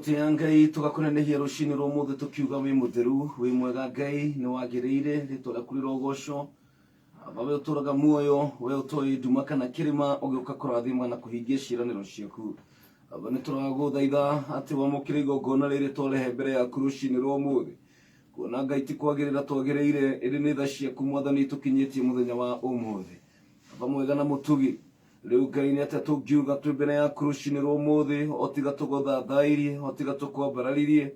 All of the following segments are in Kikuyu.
Tũragũtĩa Ngai, tũgakũnenehia rũcinĩ rwa ũmũthĩ tũkiuga wĩ mũtheru, wĩ mwega Ngai, nĩ wagĩrĩire, rĩtwa rĩaku rĩrogocwo. Aba we ũtũraga muoyo, we ũtoĩ nduma kana kĩrĩma, ũgĩũka kũrathima na kũhingia ciĩranĩro ciaku. Aba nĩ tũragũthaitha atĩ wamũkĩre igongona rĩrĩ twarehe mbere yaku rũcinĩ rwa ũmũthĩ. Kuona Ngai ti kwagĩrĩra twagĩrĩire, ĩndĩ nĩ tha ciaku Mwathani tũkinyĩtie mũthenya wa ũmũthĩ. Aba mwega na mũtugi, Rĩu Ngai nĩ atĩa tũngiuga twĩ mbere yaku rũcinĩ rwa ũmũthĩ, o tiga tũgũthathairie, o tiga tũkwambararirie,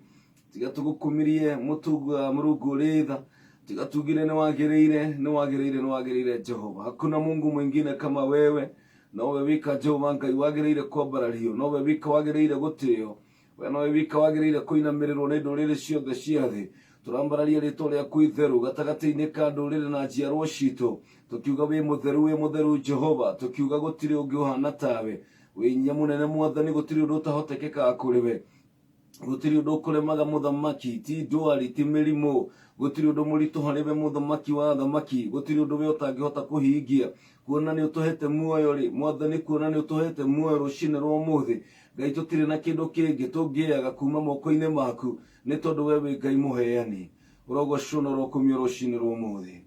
tiga tũgũkumirie mũtuga Mũrungu ũrĩ tha, tiga tugire nĩ wagĩrĩire, nĩ wagĩrĩire, nĩ wagĩrĩire Jehova. Hakuna Mungu mwingine kama wewe, nowe wika Jehova Ngai wagĩrĩire kwambarario, nowe wika wagĩrĩire gũtĩo. We nowe wika wagĩrĩire kũinamĩrĩrwo nĩ ndũrĩrĩ ciothe cia thĩ. Tũrambararia rĩtwa rĩaku itheru gatagatĩ-inĩ ka ndũrĩrĩ na njiarwo citũ, tũkiuga wĩ mũtheru, wĩ mũtheru Jehova, tũkiuga gũtirĩ ũngĩ ũhana tawe. Wĩ hinya mũnene Mwathani, gũtirĩ ũndũ ũtahotekekaga kũrĩ we. Gũtirĩ ũndũ ũkũremaga mũthamaki, ti ndwari, ti mĩrimũ, gũtirĩ ũndũ mũritũ harĩ we mũthamaki wa athamaki, gũtirĩ ũndũ we ũtangĩhota kũhingia. Kuona nĩ ũtũhete muoyo-rĩ, Mwathani, kuona nĩ ũtũhete muoyo rũcinĩ rwa ũmũthĩ, Ngai tũtirĩ na kĩndũ kĩngĩ tũngĩaga kuma moko-inĩ maku, nĩ tondũ we wĩ Ngai mũheani. Ũrogocwo na ũrokumio rũcinĩ rwa ũmũthĩ.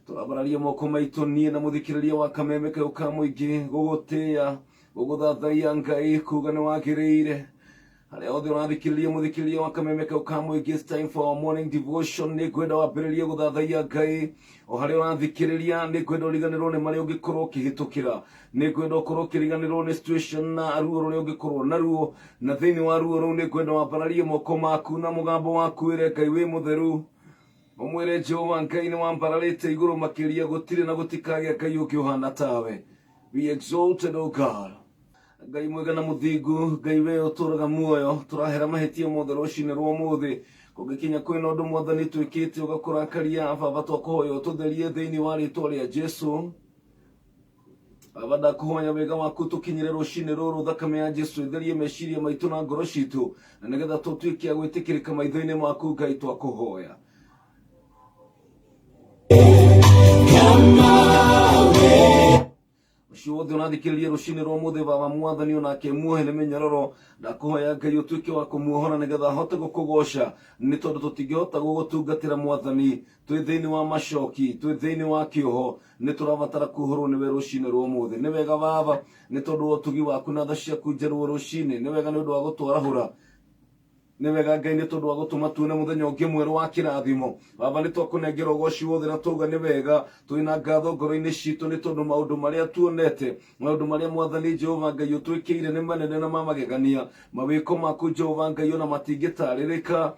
Tũrambararia moko maitũ niĩ na mũthikĩrĩria wa kameme kayũ ka mũingĩ gũgũtĩĩa, gũgũthathaiya Ngai, kuga nĩ wagĩrĩire. Harĩa hothe ũrathikĩrĩria mũthikĩrĩria wa kameme kau ka mũingĩ, it's time for our morning devotion. Nĩ ngwenda wambĩrĩrie gũthathaiya Ngai o harĩa ũrathikĩrĩria. Nĩ ngwenda ũriganĩrwo nĩ marĩa ũngĩkorwo ũkĩhĩtũkĩra. Nĩ ngwenda ũkorwo ũkĩriganĩrwo nĩ situation na ruo rũrĩa ũngĩkorwo naruo, na thĩinĩ wa ruo rũu nĩ ngwenda wambararie moko maku na mũgambo waku wĩre Ngai wĩ mũtheru, ũmwĩre Jehova Ngai nĩ wambararĩte igũrũ makĩria, gũtirĩ na gũtikagĩa Ngai ũngĩ ũhana tawe. Be exalted, O God. Ngai mwega na mũthingu, Ngai we ũtũraga muoyo, tũrahera mahĩtia mothe rũcinĩ rwa ũmũthĩ. Kũngĩkinya kwĩna ũndũ Mwathani twĩkĩte ũgakũrakaria, Baba twakũhoya ũtũtherie thĩinĩ wa rĩtwa rĩa Jesu. Baba ndakũhoya wega waku tũkinyĩre rũcinĩ rũrũ, thakame ya Jesu ĩtherie meciria maitũ na ngoro citũ, na nĩgetha tũtuĩke a gwĩtĩkĩrĩka maitho-inĩ maku. Ngai twakũhoya. Ũcio wothe ũrathikĩrĩria rũcinĩ rwa ũmũthĩ, Baba Mwathani onake muohe nĩ mĩnyororo, ndakũhoya Ngai ũtuĩke wa kũmuohora nĩgetha ahote gũkũgoca, nĩ tondũ tũtingĩhota gũgũtungatĩra Mwathani twĩ thĩinĩ wa macoki, twĩ thĩinĩ wa kĩoho. Nĩ tũrabatara kuohorwo nĩwe rũcinĩ rwa ũmũthĩ. Nĩ wega Baba, nĩ tondũ wa ũtugi waku na tha ciaku njerũ rũcinĩ. Nĩ wega nĩ ũndũ wa gũtwarahũra. Nĩ wega Ngai nĩ tondũ wa gũtũma tuone mũthenya ũngĩ mwerũ wa kĩrathimo. Baba nĩ twakũnengera ũgoci wothe na twauga nĩ wega. Twĩna ngatho ngoro-inĩ citũ nĩ tondũ maũndũ marĩa tuonete, maũndũ marĩa Mwathani Jehova Ngai ũtwĩkĩire nĩ manene na ma magegania. Mawĩko maku Jehova Ngai ona matingĩtarĩrĩka,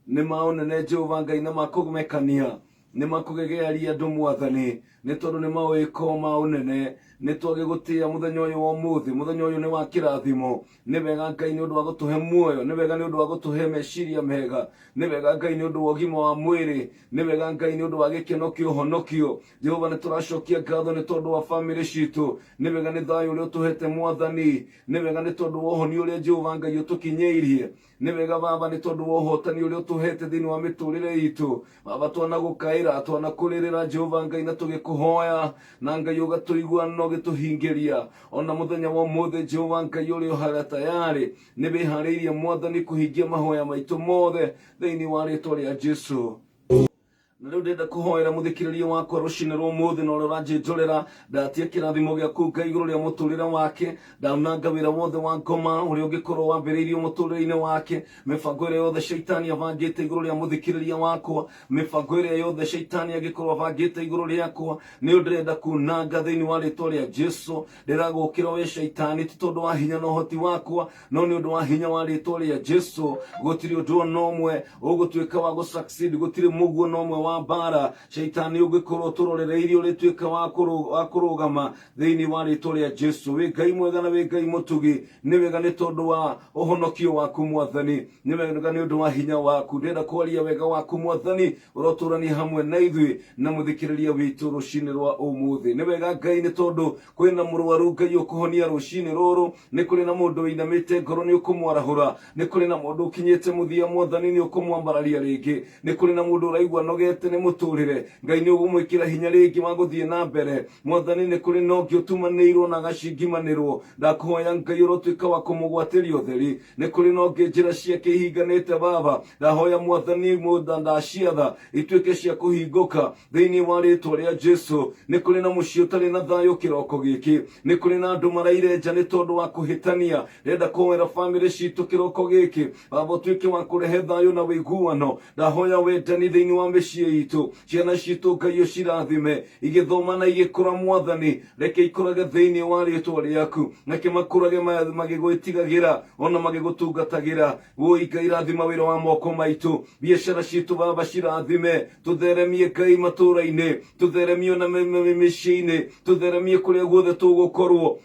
nĩ ma ũnene Jehova Ngai na ma kũmekania. Nĩ makũgegearia andũ Mwathani, nĩ tondũ nĩ mawĩko ma ũnene. Nĩ twagĩgũtĩĩa mũthenya ũyũ wa ũmũthĩ, mũthenya ũyũ nĩ wa kĩrathimo. Nĩ wega Ngai nĩ ũndũ wa gũtũhe muoyo, nĩ wega nĩ ũndũ wa gũtũhe meciria mega, nĩ wega Ngai nĩ ũndũ wa ũgima wa mwĩrĩ, nĩ wega Ngai nĩ ũndũ wa gĩkeno kĩa ũhonokio. Jehova nĩ tũracokia ngatho nĩ tondũ wa bamĩrĩ citũ, nĩ wega nĩ thayũ ũrĩa ũtũhete Mwathani, nĩ wega nĩ tondũ wa ũhonio ũrĩa Jehova Ngai ũtũkinyĩirie. Nĩ wega Baba nĩ tondũ wa ũhotani ũrĩa ũtũhete thĩinĩ wa mĩtũrĩre itũ. Baba twanagũkaĩra, twanakũrĩrĩra Jehova Ngai na tũgĩkũhoya, na Ngai ũgatũigua na ũgĩtũhingĩria. Ona mũthenya wa ũmũthĩ Jehova Ngai ũrĩ o harĩa tayarĩ, nĩ wĩharĩirie Mwathani kũhingia mahoya maitũ mothe thĩinĩ wa rĩtwa rĩa Jesu. Na rĩu ndĩrenda kũhoera mũthikĩrĩria wakwa rũcinĩ rwa ũmũthĩ na ũrĩa ũranjĩnjorera. Ndatia kĩrathimo gĩaku Ngai igũrũ rĩa mũtũrĩre wake, ndaunanga wĩra wothe wa ngoma ũrĩa ũngĩkorwo wambĩrĩirio mũtũrĩre-inĩ wake, mĩbango ĩrĩa yothe shaitani abangĩte igũrũ rĩa mũthikĩrĩria wakwa, mĩbango ĩrĩa yothe shaitani angĩkorwo abangĩte igũrũ rĩakwa, nĩyo ndĩrenda kunanga thĩinĩ wa rĩtwa rĩa Jesu. Ndĩragũkĩra we shaitani, ti tondũ wa hinya na ũhoti wakwa, no nĩ ũndũ wa hinya wa rĩtwa rĩa Jesu. Gũtirĩ ũndũ ona ũmwe ũgũtuĩka wa gũ-succeed, gũtirĩ mũguo na ũmwe wa mbara shaitani ũngĩkorwo tũrorereirie ũrĩtuĩka wa kũrũgama thĩinĩ wa rĩtwa rĩa Jesu. Wĩ Ngai mwega na wĩ Ngai mũtugi, nĩ wega nĩ tondũ wa ũhonokio waku Mwathani, nĩ wega nĩ ũndũ wa hinya waku. Ndĩrenda kwaria wega waku Mwathani, ũrotũrania hamwe na ithuĩ na mũthikĩrĩria witũ rũcinĩ rwa ũmũthĩ. Nĩ wega Ngai nĩ tondũ kwĩna mũrwaru Ngai ũkũhonia rũcinĩ rũrũ, nĩ kũrĩ na mũndũ wĩinamĩte ngoro nĩ ũkũmwarahũra, nĩ kũrĩ na mũndũ ũkinyĩte mũthia Mwathani nĩ ũkũmwambararia rĩngĩ, nĩ kũrĩ na mũndũ ũraigua nogete ũnogete nĩ mũtũrĩre Ngai nĩ ũgũmwĩkĩra hinya rĩngĩ wa gũthiĩ na mbere. Mwathani nĩ kũrĩ na ũngĩ ũtumanĩirwo na agacingimanĩrwo, ndakũhoya Ngai ũrotuĩka wa kũmũgwatĩria ũtheri. Nĩ kũrĩ na ũngĩ njĩra ciake ihinganĩte Baba, ndahoya Mwathani mũtha ndaciatha ituĩke cia kũhingũka thĩinĩ wa rĩtwa rĩa Jesu. Nĩ kũrĩ na mũciĩ ũtarĩ na thayũ kĩroko gĩkĩ, nĩ kũrĩ na andũ maraire nja nĩ tondũ wa kũhĩtania. Ndĩrenda kũhoera bamĩrĩ citũ kĩroko gĩkĩ, Baba ũtuĩke wa kũrehe thayũ na ũiguano. Ndahoya wendani thĩinĩ wa mĩciĩ itũ, ciana citũ Ngai ũcirathime igĩthoma na igĩkũra. Mwathani reke ikũrage thĩinĩ wa rĩtwa rĩaku, reke makũrage magĩgwĩtigagĩra ona magĩgũtungatagĩra. Woi Ngai, rathima wĩra wa moko maitũ, biacara citũ Baba cirathime, tũtheremie Ngai matũũra-inĩ, tũtheremie ona mĩciĩ-inĩ, tũtheremie kũrĩa guothe tũgũkorwo,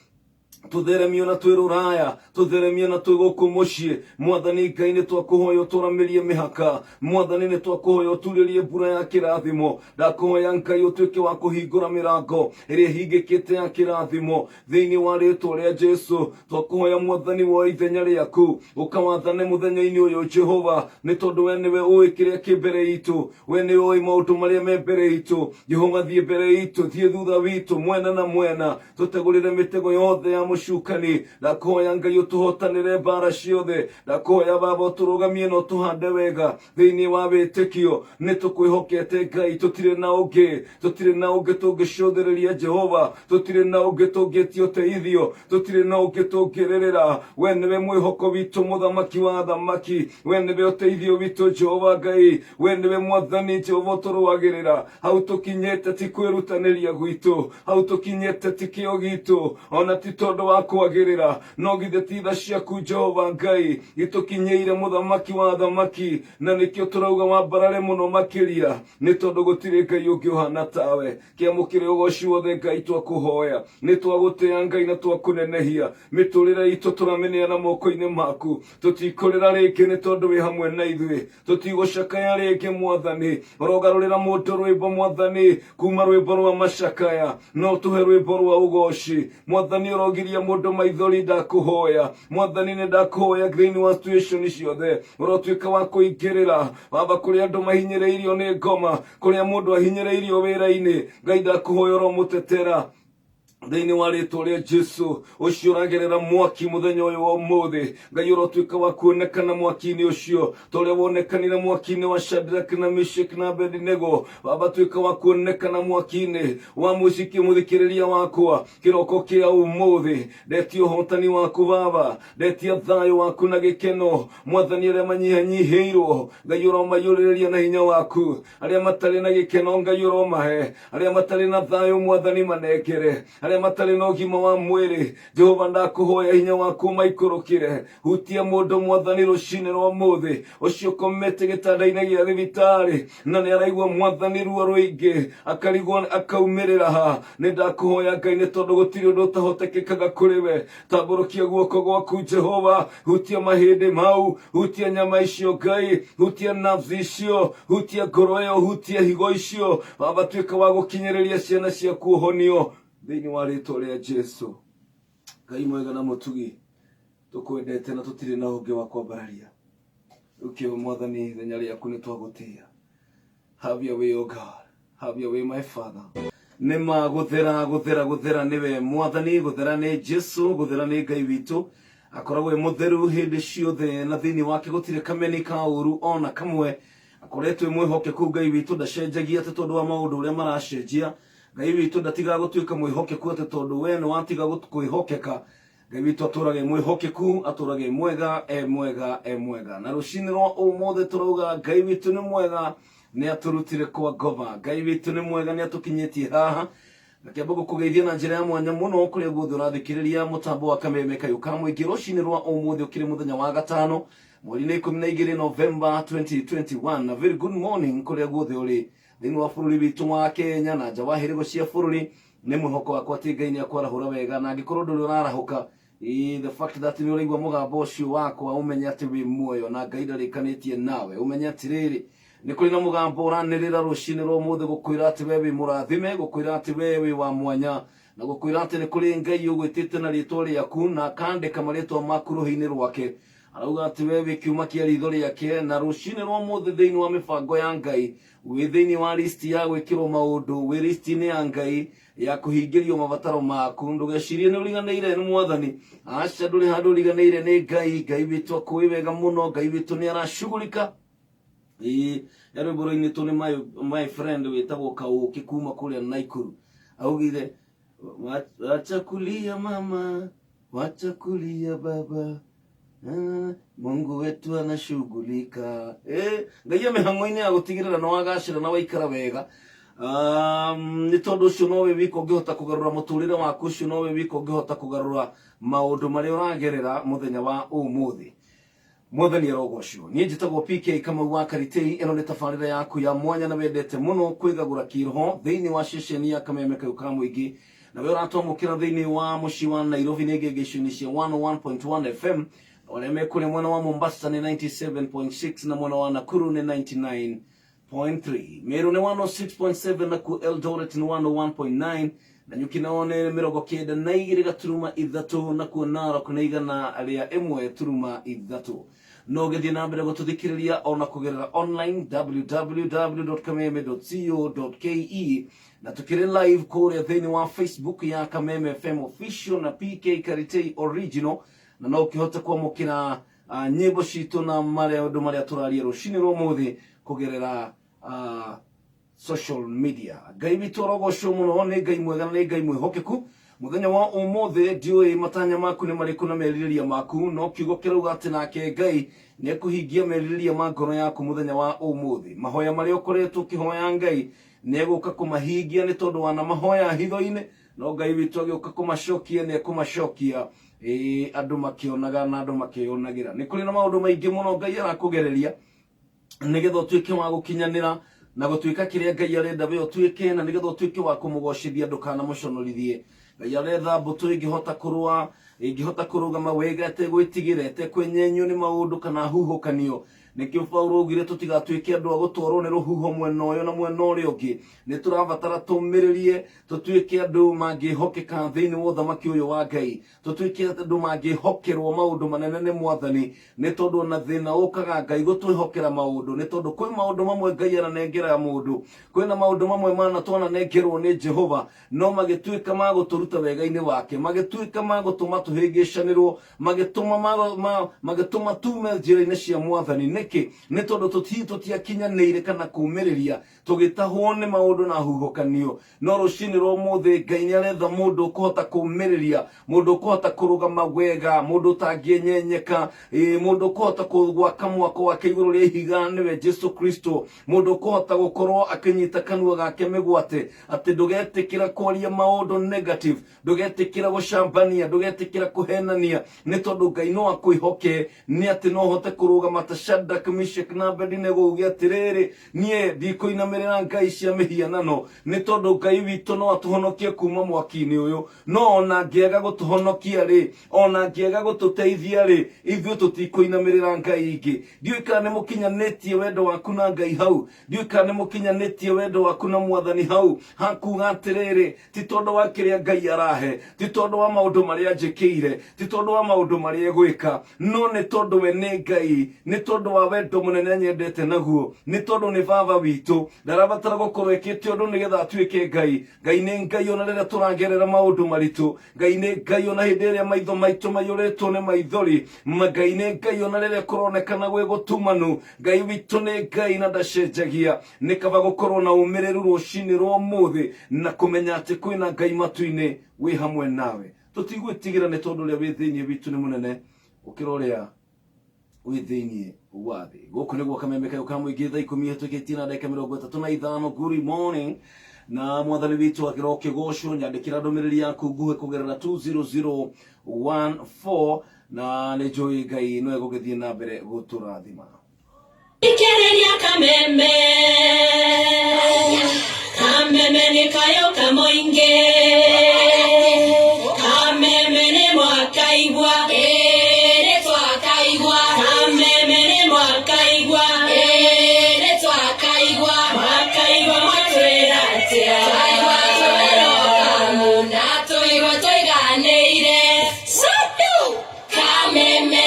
tutheremio na twĩ rũraya, tutheremio na twĩ gũkũ mũciĩ. Mwathani Ngai nĩ twakũhoya ũtũramĩrie mĩhaka. Mwathani nĩ twakũhoya ũturĩrie mbura ya kĩrathimo. Ndakũhoya Ngai ũtuĩke wa kũhingũra mĩrango ĩrĩa ĩhingĩkĩte ya kĩrathimo thĩinĩ wa rĩtwa rĩa Jesu. Twakũhoya Mwathani woe ithenya rĩaku, ũkawathane mũthenya-inĩ ũyũ Jehova, nĩ tondũ we nĩwe ũĩ kĩrĩa kĩ mbere itũ, we nĩ ũĩ maũndũ marĩa me mbere itũ. Jehova thiĩ mbere itũ, thiĩ thutha witũ, mwena na mwena, tũtegũrĩre mĩtego yothe ya mũcukani. Ndakũhoya Ngai ũtũhotanĩre mbara ciothe. Ndakũhoya Baba ũtũrũgamie na ũtũhande wega thĩinĩ wa wĩtĩkio. Nĩ tũkwĩhokete Ngai, tũtirĩ na ũngĩ, tũtirĩ na ũngĩ tũngĩcũthĩrĩria Jehova, tũtirĩ na ũngĩ tũngĩtia ũteithio, tũtirĩ na ũngĩ tũngĩrĩrĩra. We nĩwe mwĩhoko witũ, mũthamaki wa athamaki, we nĩwe ũteithio witũ Jehova Ngai, we nĩwe Mwathani Jehova ũtũrũagĩrĩra. Hau tũkinyĩte ti kwĩrutanĩria gwitũ, hau tũkinyĩte ti kĩo gitũ, ona ti tondũ wa kwagĩrĩra, no githĩ ti tha ciaku Jehova Ngai itũkinyĩire, mũthamaki wa athamaki? Na nĩkĩo tũrauga wambarare mũno makĩria, nĩ tondũ gũtirĩ Ngai ũngĩ ũhana tawe. Kĩamũkĩre ũgoci wothe Ngai, twakũhoya, nĩ twagũtĩa Ngai na twakũnenehia. Mĩtũrĩre itũ tũramĩneana moko-inĩ maku, tũtikũrĩra rĩngĩ nĩ tondũ wĩ hamwe na ithuĩ, tũtigũcakaya rĩngĩ. Mwathani ũrogarũrĩra mũndũ rwĩmbo, Mwathani, kuma rwĩmbo rwa macakaya no tũhe rwĩmbo rwa ũgoci. Mwathani ũrogiria mũndũ maithori, ndakũhoya Mwathani, nĩ ndakũhoya thĩinĩ wa situation ciothe ũrotuĩka wa kũingĩrĩra Baba. Kũrĩa andũ mahinyĩrĩirio nĩ ngoma, kũrĩa mũndũ ahinyĩrĩirio wĩra-inĩ, Ngai ndakũhoya ũromũtetera thĩinĩ wa rĩtwa rĩa Jesu. Ũcio ũragerera mwaki mũthenya ũyũ wa ũmũthĩ, Ngai ũrotuĩka wa kuonekana mwaki-inĩ ũcio ta ũrĩa wonekanire mwaki-inĩ wa Shadrach na Meshach na Abednego. Baba tuĩka wa kuonekana mwaki-inĩ wa mũciki mũthikĩrĩria wakwa kĩroko kĩa ũmũthĩ. Ndetia ũhotani waku Baba, ndetia thayũ waku na gĩkeno. Mwathani arĩa manyihanyihĩirwo, Ngai ũromaiyũrĩrĩria na hinya waku. Arĩa matarĩ na gĩkeno, Ngai ũromahe. Arĩa matarĩ na thayũ, Mwathani manengere. Arĩa matarĩ na ũgima wa mwĩrĩ, Jehova ndakũhoya hinya waku ũmaikũrũkĩre. Hutia mũndũ Mwathani rũcinĩ rwa ũmũthĩ, ũcio ũkomete gĩtanda-inĩ gĩa thibitarĩ na nĩ araigua Mwathani ruo rũingĩ, akarigwo akaumĩrĩra ha. Nĩ ndakũhoya Ngai, nĩ tondũ gũtirĩ ũndũ ũtahotekekaga kũrĩ we. Tambũrũkia guoko gwaku Jehova, hutia mahĩndĩ mau, hutia nyama icio Ngai, hutia nerves icio, hutia ngoro ĩyo, hutia higo icio Baba. Tuĩka wa gũkinyĩrĩria ciana ciaku ũhonio thĩinĩ wa rĩtwa rĩa Jesu. Ngai mwega na mũtugi, tũkwendete na tũtirĩ na ũngĩ wa kwambararia. Rĩu kĩo Mwathani ithenya rĩaku nĩ twagũtĩĩa. Have your way, O God. Have your way, my Father. Nĩ ma gũthera, gũthera, gũthera nĩwe Mwathani, gũthera nĩ Jesu, gũthera nĩ Ngai witũ. Akoragwo e mũtheru hĩndĩ ciothe na thĩinĩ wake gũtirĩ kameni ka ũru ona kamwe. Akoretwo e mwĩhokeku Ngai witũ, ndacenjagia atĩ tondũ wa maũndũ ũrĩa maracenjia. Ngai witũ ndatigaga gũtuĩka mwĩhokeku atĩ tondũ we nĩ watiga kwĩhokeka. Ngai witũ atũraga e mwĩhokeku, atũraga e mwega, e mwega, e mwega. Na rũcinĩ rwa ũmũthĩ tũrauga Ngai witũ nĩ mwega, nĩ atũrutire kwa ngoma. Ngai witũ nĩ mwega, nĩ atũkinyĩtie haha. Ngakĩamba gũkũgeithia na njĩra ya mwanya mũno kũrĩa guothe ũrathikĩrĩria mũtambo wa Kameme Kayũ ka Mũingĩ rũcinĩ rwa ũmũthĩ, ũkĩrĩ mũthenya wa gatano, mweri-inĩ 12 November 2021. Na very good morning kũrĩa guothe ũrĩ thĩinĩ wa bũrũri witũ wa Kenya na nja wa hĩrĩgo cia bũrũri. Nĩ mwĩhoko wakwa atĩ Ngai nĩ akwarahũra wega, na angĩkorwo ndũrĩ ũrarahũka, the fact that nĩ ũraigua mũgambo ũcio wakwa, ũmenye atĩ wĩ muoyo na Ngai ndarĩkanĩtie nawe. Ũmenye atĩrĩrĩ, nĩ kũrĩ na mũgambo ũranĩrĩra rũcinĩ rwa ũmũthĩ gũkwĩra atĩ we wĩ mũrathime, gũkwĩra atĩ we wĩ wa mwanya, na gũkwĩra atĩ nĩ kũrĩ Ngai ũgwĩtĩte na rĩtwa rĩaku na akandĩka marĩtwa maku rũhĩ-inĩ rwake. Arauga atĩ we wĩ kĩũma kĩa ritho rĩake, na rũcinĩ rwa ũmũthĩ thĩinĩ wa mĩbango ya Ngai, wĩ thĩinĩ wa listi ya gwĩkĩrwo maũndũ, wĩ listi-inĩ ya Ngai ya kũhingĩrio mabataro maku. Ndũgecirie nĩ ũriganĩire nĩ Mwathani. Aca, ndũrĩ handũ ũriganĩire nĩ Ngai. Ngai witũ akũĩ wega mũno, Ngai witũ nĩ aracugurika. Ĩĩ, ya rwĩmbo rũinĩtwo nĩ my friend wĩtagwo Kaũkĩ kuma kũrĩa Naikuru. Augire, wacha kulia mama, wacha kulia baba. Ah, Mungu wetu anashughulika. Eh, Ngai e mĩhang'o-inĩ ya gũtigĩrĩra nĩ wagacĩra na waikara wega. Nĩ tondũ ũcio nowe wika ũngĩhota kũgarũra mũtũrĩre waku, ũcio nowe wika ũngĩhota kũgarũra maũndũ marĩa ũragerera mũthenya wa ũmũthĩ. Mwathani arogocwo. Niĩ njĩtagwo PK Kamau wa Karitei. Ĩno nĩ tabarĩra yaku ya mwanya na wendete mũno kwĩgagũra kĩroho thĩinĩ wa ceceni ya Kameme Kayũ ka Mũingĩ. Na we ũratwamũkĩra thĩinĩ wa mũciĩ wa Nairobi nĩ ngengecini cia 101.1 FM. Arĩa me kũrĩa mwena wa Mombasa nĩ 97.6 na mwena wa Nakuru nĩ 99.3. Meru nĩ 106.7 nakuo Eldoret nĩ 101.9 na Nyuki nao nĩ 92.3 nakuo Narok nĩ 101.3. No ũgĩthiĩ na mbere gũtũthikĩrĩria ona kũgerera online www.kameme.co.ke na tukĩrĩ live kũrĩa thĩinĩ wa Facebook ya Kameme FM Official na PK Karitei Original, na no ũkĩhote kwamũkĩra nyĩmbo citũ na maũndũ marĩa tũraria rũcinĩ rwa ũmũthĩ kũgerera social media. Ngai witũ arogocwo mũno, nĩ Ngai mwega na nĩ Ngai mwĩhokeku. Mũthenya wa ũmũthĩ ndiũĩ matanya maku nĩ marĩkũ na merirĩria maku, no kiugo kĩrauga atĩ nake Ngai nĩ ekũhingia merirĩria ma ngoro yaku mũthenya wa ũmũthĩ. Mahoya marĩa ũkoretwo ũkĩhoya Ngai nĩ egũka kũmahingia, nĩ tondũ wanamahoya hitho-inĩ, no Ngai witũ agĩũka kũmacokia nĩ ekũmacokia ĩĩ andũ makĩonaga na andũ makĩyonagĩra. Nĩ kũrĩ na maũndũ maingĩ mũno Ngai arakũgereria nĩgetha ũtuĩke wa gũkinyanĩra na gũtuĩka kĩrĩa Ngai arenda we ũtuĩke, na nĩgetha ũtuĩke wa kũmũgocithia, ndũkanamũconorithie. Ngai aretha mbũtũ ĩngĩhota kũrũa, ĩngĩhota kũrũgama wega, ĩtegwĩtigĩra, ĩtekwenyenyio nĩ maũndũ kana huhũkanio. Nĩkĩo Paulo augire tũtigatuĩke andũ a gũtwarwo nĩ rũhuho mwena ũyũ na mwena ũrĩa ũngĩ. Nĩ tũrabatara tũmĩrĩrie, tũtuĩke andũ mangĩhokeka thĩinĩ wa ũthamaki ũyũ wa Ngai, tũtuĩke andũ mangĩhokerwo maũndũ manene nĩ Mwathani, nĩ tondũ ona thĩna ũkaga Ngai gũtwĩhokera maũndũ, nĩ tondũ kwĩ maũndũ mamwe Ngai ananengera mũndũ, kwĩna maũndũ mamwe mana twananengerwo nĩ Jehova, no magĩtuĩka ma gũtũruta wega-inĩ wake, magĩtuĩka ma gũtũma tũhĩngĩcanĩrwo, magĩtũma tume njĩra-inĩ cia Mwathani. Nĩkĩ? Nĩ tondũ tũtiakinyanĩire kana kũmĩrĩria, tũgĩtahwo nĩ maũndũ na huhũkanio. No rũcinĩ rwa ũmũthĩ Ngai nĩ aretha mũndũ ũkũhota kũmĩrĩria, mũndũ ũkũhota kũrũgama wega, mũndũ ũtangĩenyenyeka, mũndũ ũkũhota gwaka mwako wake igũrũ rĩa ihiga, nĩwe Jesu Kristo, mũndũ ũkũhota gũkorwo akĩnyita kanua gake mĩgwate, atĩ ndũgetĩkĩra kwaria maũndũ negative, ndũgetĩkĩra gũcambania, ndũgetĩkĩra kũhenania, nĩ tondũ Ngai no akwĩhoke nĩ atĩ no ũhote kũrũgama ta Shadrach, Meshach na Abednego uge atĩrĩrĩ, niĩ ndikũinamĩrĩra ngai cia mĩhianano, nĩ tondũ Ngai witũ no atũhonokie kuma mwaki-inĩ ũyũ. No ona angĩaga gũtũhonokia rĩ, ona angĩaga gũtũteithia rĩ, ithuĩ tũtikũinamĩrĩra ngai ingĩ. Ndiũĩ kana nĩ mũkinyanĩtie wendo waku na Ngai hau, ndiũĩ kana nĩ mũkinyanĩtie wendo waku na Mwathani hau, hakuga atĩrĩrĩ, ti tondũ wa kĩrĩa Ngai arahe, ti tondũ wa maũndũ marĩa anjĩkĩire, ti tondũ wa maũndũ marĩa egwĩka, no nĩ tondũ we nĩ Ngai, nĩ tondũ wa wendo mũnene anyendete naguo, nĩ tondũ nĩ baba witũ. Ndarabatara gũkorwo ekĩte ũndũ nĩgetha atuĩke Ngai. Ngai nĩ Ngai ona rĩrĩa tũragerera maũndũ maritũ. Ngai nĩ Ngai ona hĩndĩ ĩrĩa maitho maitũ maiyũrĩtwo nĩ maithori. Ngai nĩ Ngai ona rĩrĩa kũronekana gwĩ gũtumanu. Ngai witũ nĩ Ngai na ndacenjagia. Nĩ kaba gũkorwo na ũmĩrĩru rũcinĩ rwa ũmũthĩ na kũmenya atĩ kwĩna Ngai matu-inĩ wĩ hamwe nawe. Tũtigwĩtigĩra nĩ tondũ ũrĩa wĩ thĩinĩ witũ nĩ mũnene gũkĩra ũrĩa wĩ thĩinĩ wa thĩ. Gũkũ nĩguo Kameme Kayũ ka Mũingĩ, thaa ikũmi ĩhĩtũkĩtie na ndagĩka mĩrongo ĩtatũ na ithano. Good morning na Mwathani witũ akĩrwo kĩgocwo. Nyandĩkĩra ndũmĩrĩri yaku nguhĩ kũgerera 20014 na nĩ njũĩ Ngai no egũgĩthiĩ na mbere gũtũrathima. Thikĩrĩria Kameme, Kameme nĩ kayũ ka mũingĩ, Kameme nĩ mwakaigua, ĩĩ nĩ twakaigua, Kameme nĩ mwakaigua, ĩĩ nĩ twakaigua, mwakaigua mwatwĩra atĩa, twaigua twĩrokamu na tũigua tũiganĩire, Kameme.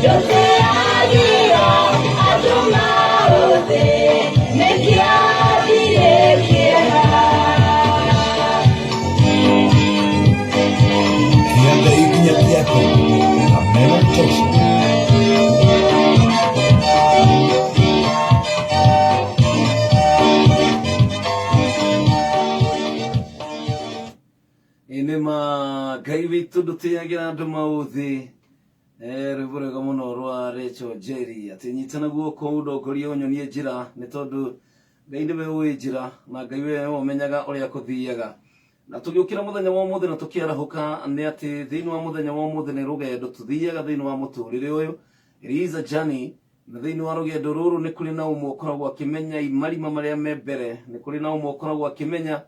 Ndũteagĩra andũ maũthĩ, nĩkĩathire kĩeha. Kĩa Ngai nginya kĩaku. Kameme Tosha. Ĩ nĩ ma Ngai witũ ndũtĩagĩra andũ maũthĩ. Rwĩmbo rwega mũno rwa Rachel Jerry atĩ nyitana guoko ũndongorie ũnyonie njĩra nĩ tondũ Ngai nĩwe ũĩ njĩra na Ngai we nĩwe ũmenyaga ũrĩa kũthiaga. Na tũgĩũkĩra mũthenya wa ũmũthĩ na tũkĩarahũka nĩ atĩ thĩinĩ wa mũthenya wa ũmũthĩ nĩ rũgendo tũthiaga thĩinĩ wa mũtũrĩre ũyũ. It is a journey na thĩinĩ wa rũgendo rũrũ nĩ kũrĩ na ũmwe ũkoragwo akĩmenya marima marĩa me mbere, nĩ kũrĩ na ũmwe ũkoragwo akĩmenya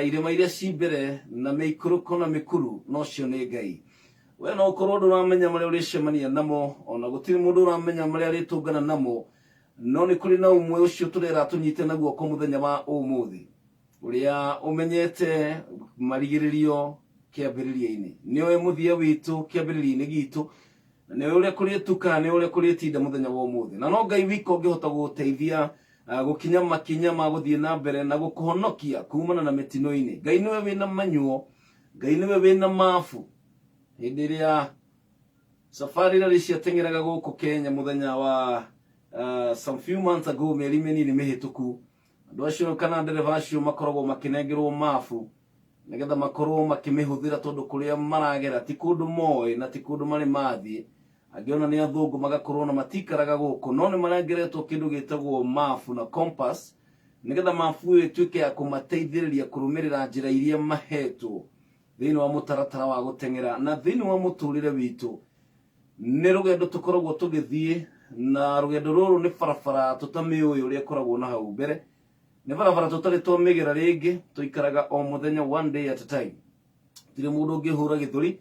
irĩma iria ci mbere na mĩikũrũko na mĩkuru, na ũcio nĩ Ngai. We no ũkorwo ndũramenya marĩa ũrĩcemania namo, ona gũtirĩ mũndũ ũramenya marĩa arĩtũngana namo, no nĩ kũrĩ na ũmwe ũcio tũrera tũnyite na guoko mũthenya wa ũmũthĩ, ũrĩa ũmenyete marigĩrĩrio kĩambĩrĩria-inĩ. Nĩoĩ mũthia witũ kĩambĩrĩria-inĩ gitũ, na nĩoĩ ũrĩa kũrĩtuka, nĩoĩ ũrĩa kũrĩtinda mũthenya wa ũmũthĩ. Na no Ngai wika ũngĩhota gũgũteithia gũkinya makinya ma gũthiĩ na mbere na gũkũhonokia kumana na mĩtino-inĩ. Ngai nĩwe wĩna manyuo, Ngai nĩwe wĩna mabu. Hĩndĩ ĩrĩa safari rally ciateng'eraga gũkũ Kenya mũthenya wa some few months ago, mĩeri mĩnini mĩhĩtũku, andũ acio kana ndereba acio makoragwo makĩnengerwo mabu nĩgetha makorwo makĩmĩhũthĩra tondũ kũrĩa maragera ti kũndũ moĩ na ti kũndũ marĩ mathiĩ. Angĩ ona nĩ athũngũ magakorwo na matikaraga gũkũ, no nĩ marengeretwo kĩndũ gĩtagwo mabu na compass nĩgetha mabu ĩyo ĩtuĩke ya kũmateithĩrĩria kũrũmĩrĩra njĩra iria mahetwo thĩinĩ wa mũtaratara wa gũteng'era. Na thĩinĩ wa mũtũrĩre witũ nĩ rũgendo tũkoragwo tũgĩthiĩ, na rũgendo rũrũ nĩ barabara tũtamĩũĩ ũrĩa ĩkoragwo na hau mbere, nĩ barabara tũtarĩ twamĩgera rĩngĩ, tũikaraga o mũthenya one day at a time. Gũtirĩ mũndũ ũngĩhũra gĩthũri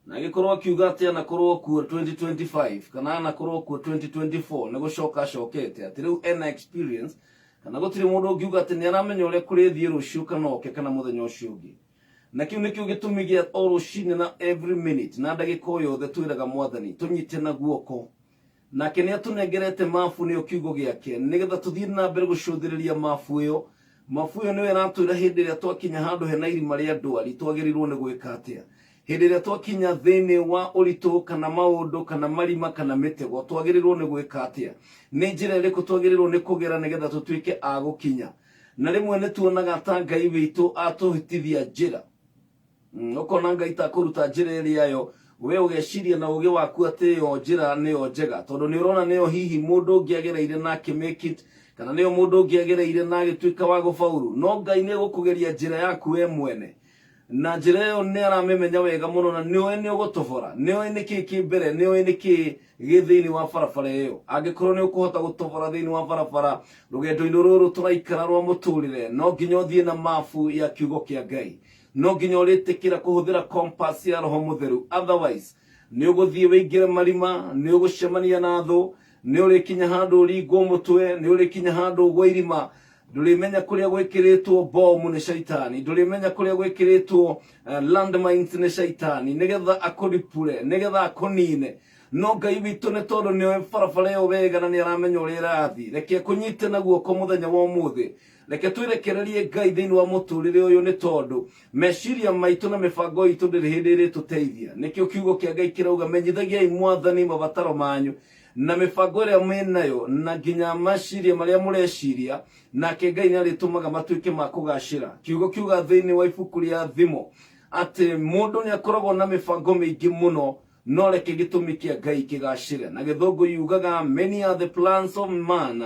na agĩkorwo akiuga atĩ anakorwo kuo 2025 kana anakorwo kuo 2024 nĩ gũcoka acokete atĩ rĩu ena experience, kana gũtirĩ mũndũ ũngiuga atĩ nĩ aramenya ũrĩa kũrĩthiĩ rũciũ kana oke kana mũthenya ũcio ũngĩ. Na kĩu nĩkĩo gĩtũmi gĩa o rũcinĩ na every minute na ndagĩka o yothe twĩraga Mwathani tũnyite na guoko, nake nĩ atũnengerete mabu nĩyo kiugo gĩake nĩgetha tũthiĩ na mbere gũcũthĩrĩria mabu ĩyo. Mabu ĩyo nĩyo ĩratwĩra hĩndĩ ĩrĩa twakinya handũ hena irima rĩa ndwari twagĩrĩirwo nĩ gwĩka atĩa, hĩndĩ ĩrĩa twakinya thĩinĩ wa ũritũ kana maũndũ kana marima kana mĩtego twagĩrĩirwo nĩ gwĩka atĩa, nĩ njĩra ĩrĩkũ twagĩrĩirwo nĩ kũgera nĩgetha tũtuĩke a gũkinya. Na rĩmwe nĩ tuonaga ta Ngai witũ atũhĩtithia njĩra, ũkona Ngai ta kũruta njĩra ĩrĩa yo we ũgeciria na ũgĩ waku atĩ ĩyo njĩra nĩyo njega, tondũ nĩ ũrona nĩyo hihi mũndũ ũngĩ agereire na akĩ make it, kana nĩyo mũndũ ũngĩ agereire na agĩtuĩka wa gũbauru. No Ngai nĩ egũkũgeria njĩra yaku we mwene, na njĩra ĩyo nĩ aramĩmenya wega mũno, na nĩoĩ nĩ ũgũtobora, nĩoĩ nĩ kĩĩ kĩ mbere, nĩoĩ nĩ kĩĩ gĩ thĩinĩ wa barabara ĩyo. Angĩkorwo nĩ ũkũhota gũtobora thĩinĩ wa barabara rũgendo-inĩ rũrũ tũraikara rwa mũtũrĩre, no nginya ũthiĩ na mabu ya kiugo kĩa Ngai, no nginya ũrĩtĩkĩra kũhũthĩra compass ya Roho Mũtheru, otherwise nĩ ũgũthiĩ wĩingĩre marima, nĩ ũgũcemania na thũ, nĩ ũrĩkinya handũ ũringwo mũtwe, nĩ ũrĩkinya handũ ũgwe irima, ndũrĩmenya kũrĩa gwĩkĩrĩtwo bomu nĩ shaitani, ndũrĩmenya kũrĩa gwĩkĩrĩtwo landmines nĩ shaitani, nĩgetha akũripure, nĩgetha akũnine. No Ngai witũ nĩ tondũ nĩoĩ barabara ĩyo wega na nĩ aramenya ũrĩa ĩrathiĩ, reke akũnyite na guoko mũthenya wa ũmũthĩ. Reke twĩrekererie Ngai thĩinĩ wa mũtũrĩre ũyũ, nĩ tondũ meciria maitũ na mĩbango itũ ndĩrĩ hĩndĩ ĩrĩtũteithia. Nĩkĩo kiugo kĩa Ngai kĩrauga, menyithagiai Mwathani mabataro manyu na mĩbango ĩrĩa mwĩnayo na nginya meciria marĩa mũreciria, nake Ngai nĩ arĩtũmaga matuĩke ma kũgacĩra. Kiugo kiuga thĩinĩ wa ibuku rĩa Thimo atĩ mũndũ nĩ akoragwo na mĩbango mĩingĩ mũno, no reke gĩtũmi kĩa Ngai kĩgacĩre. Na gĩthũngũ yugaga, many are the plans of man,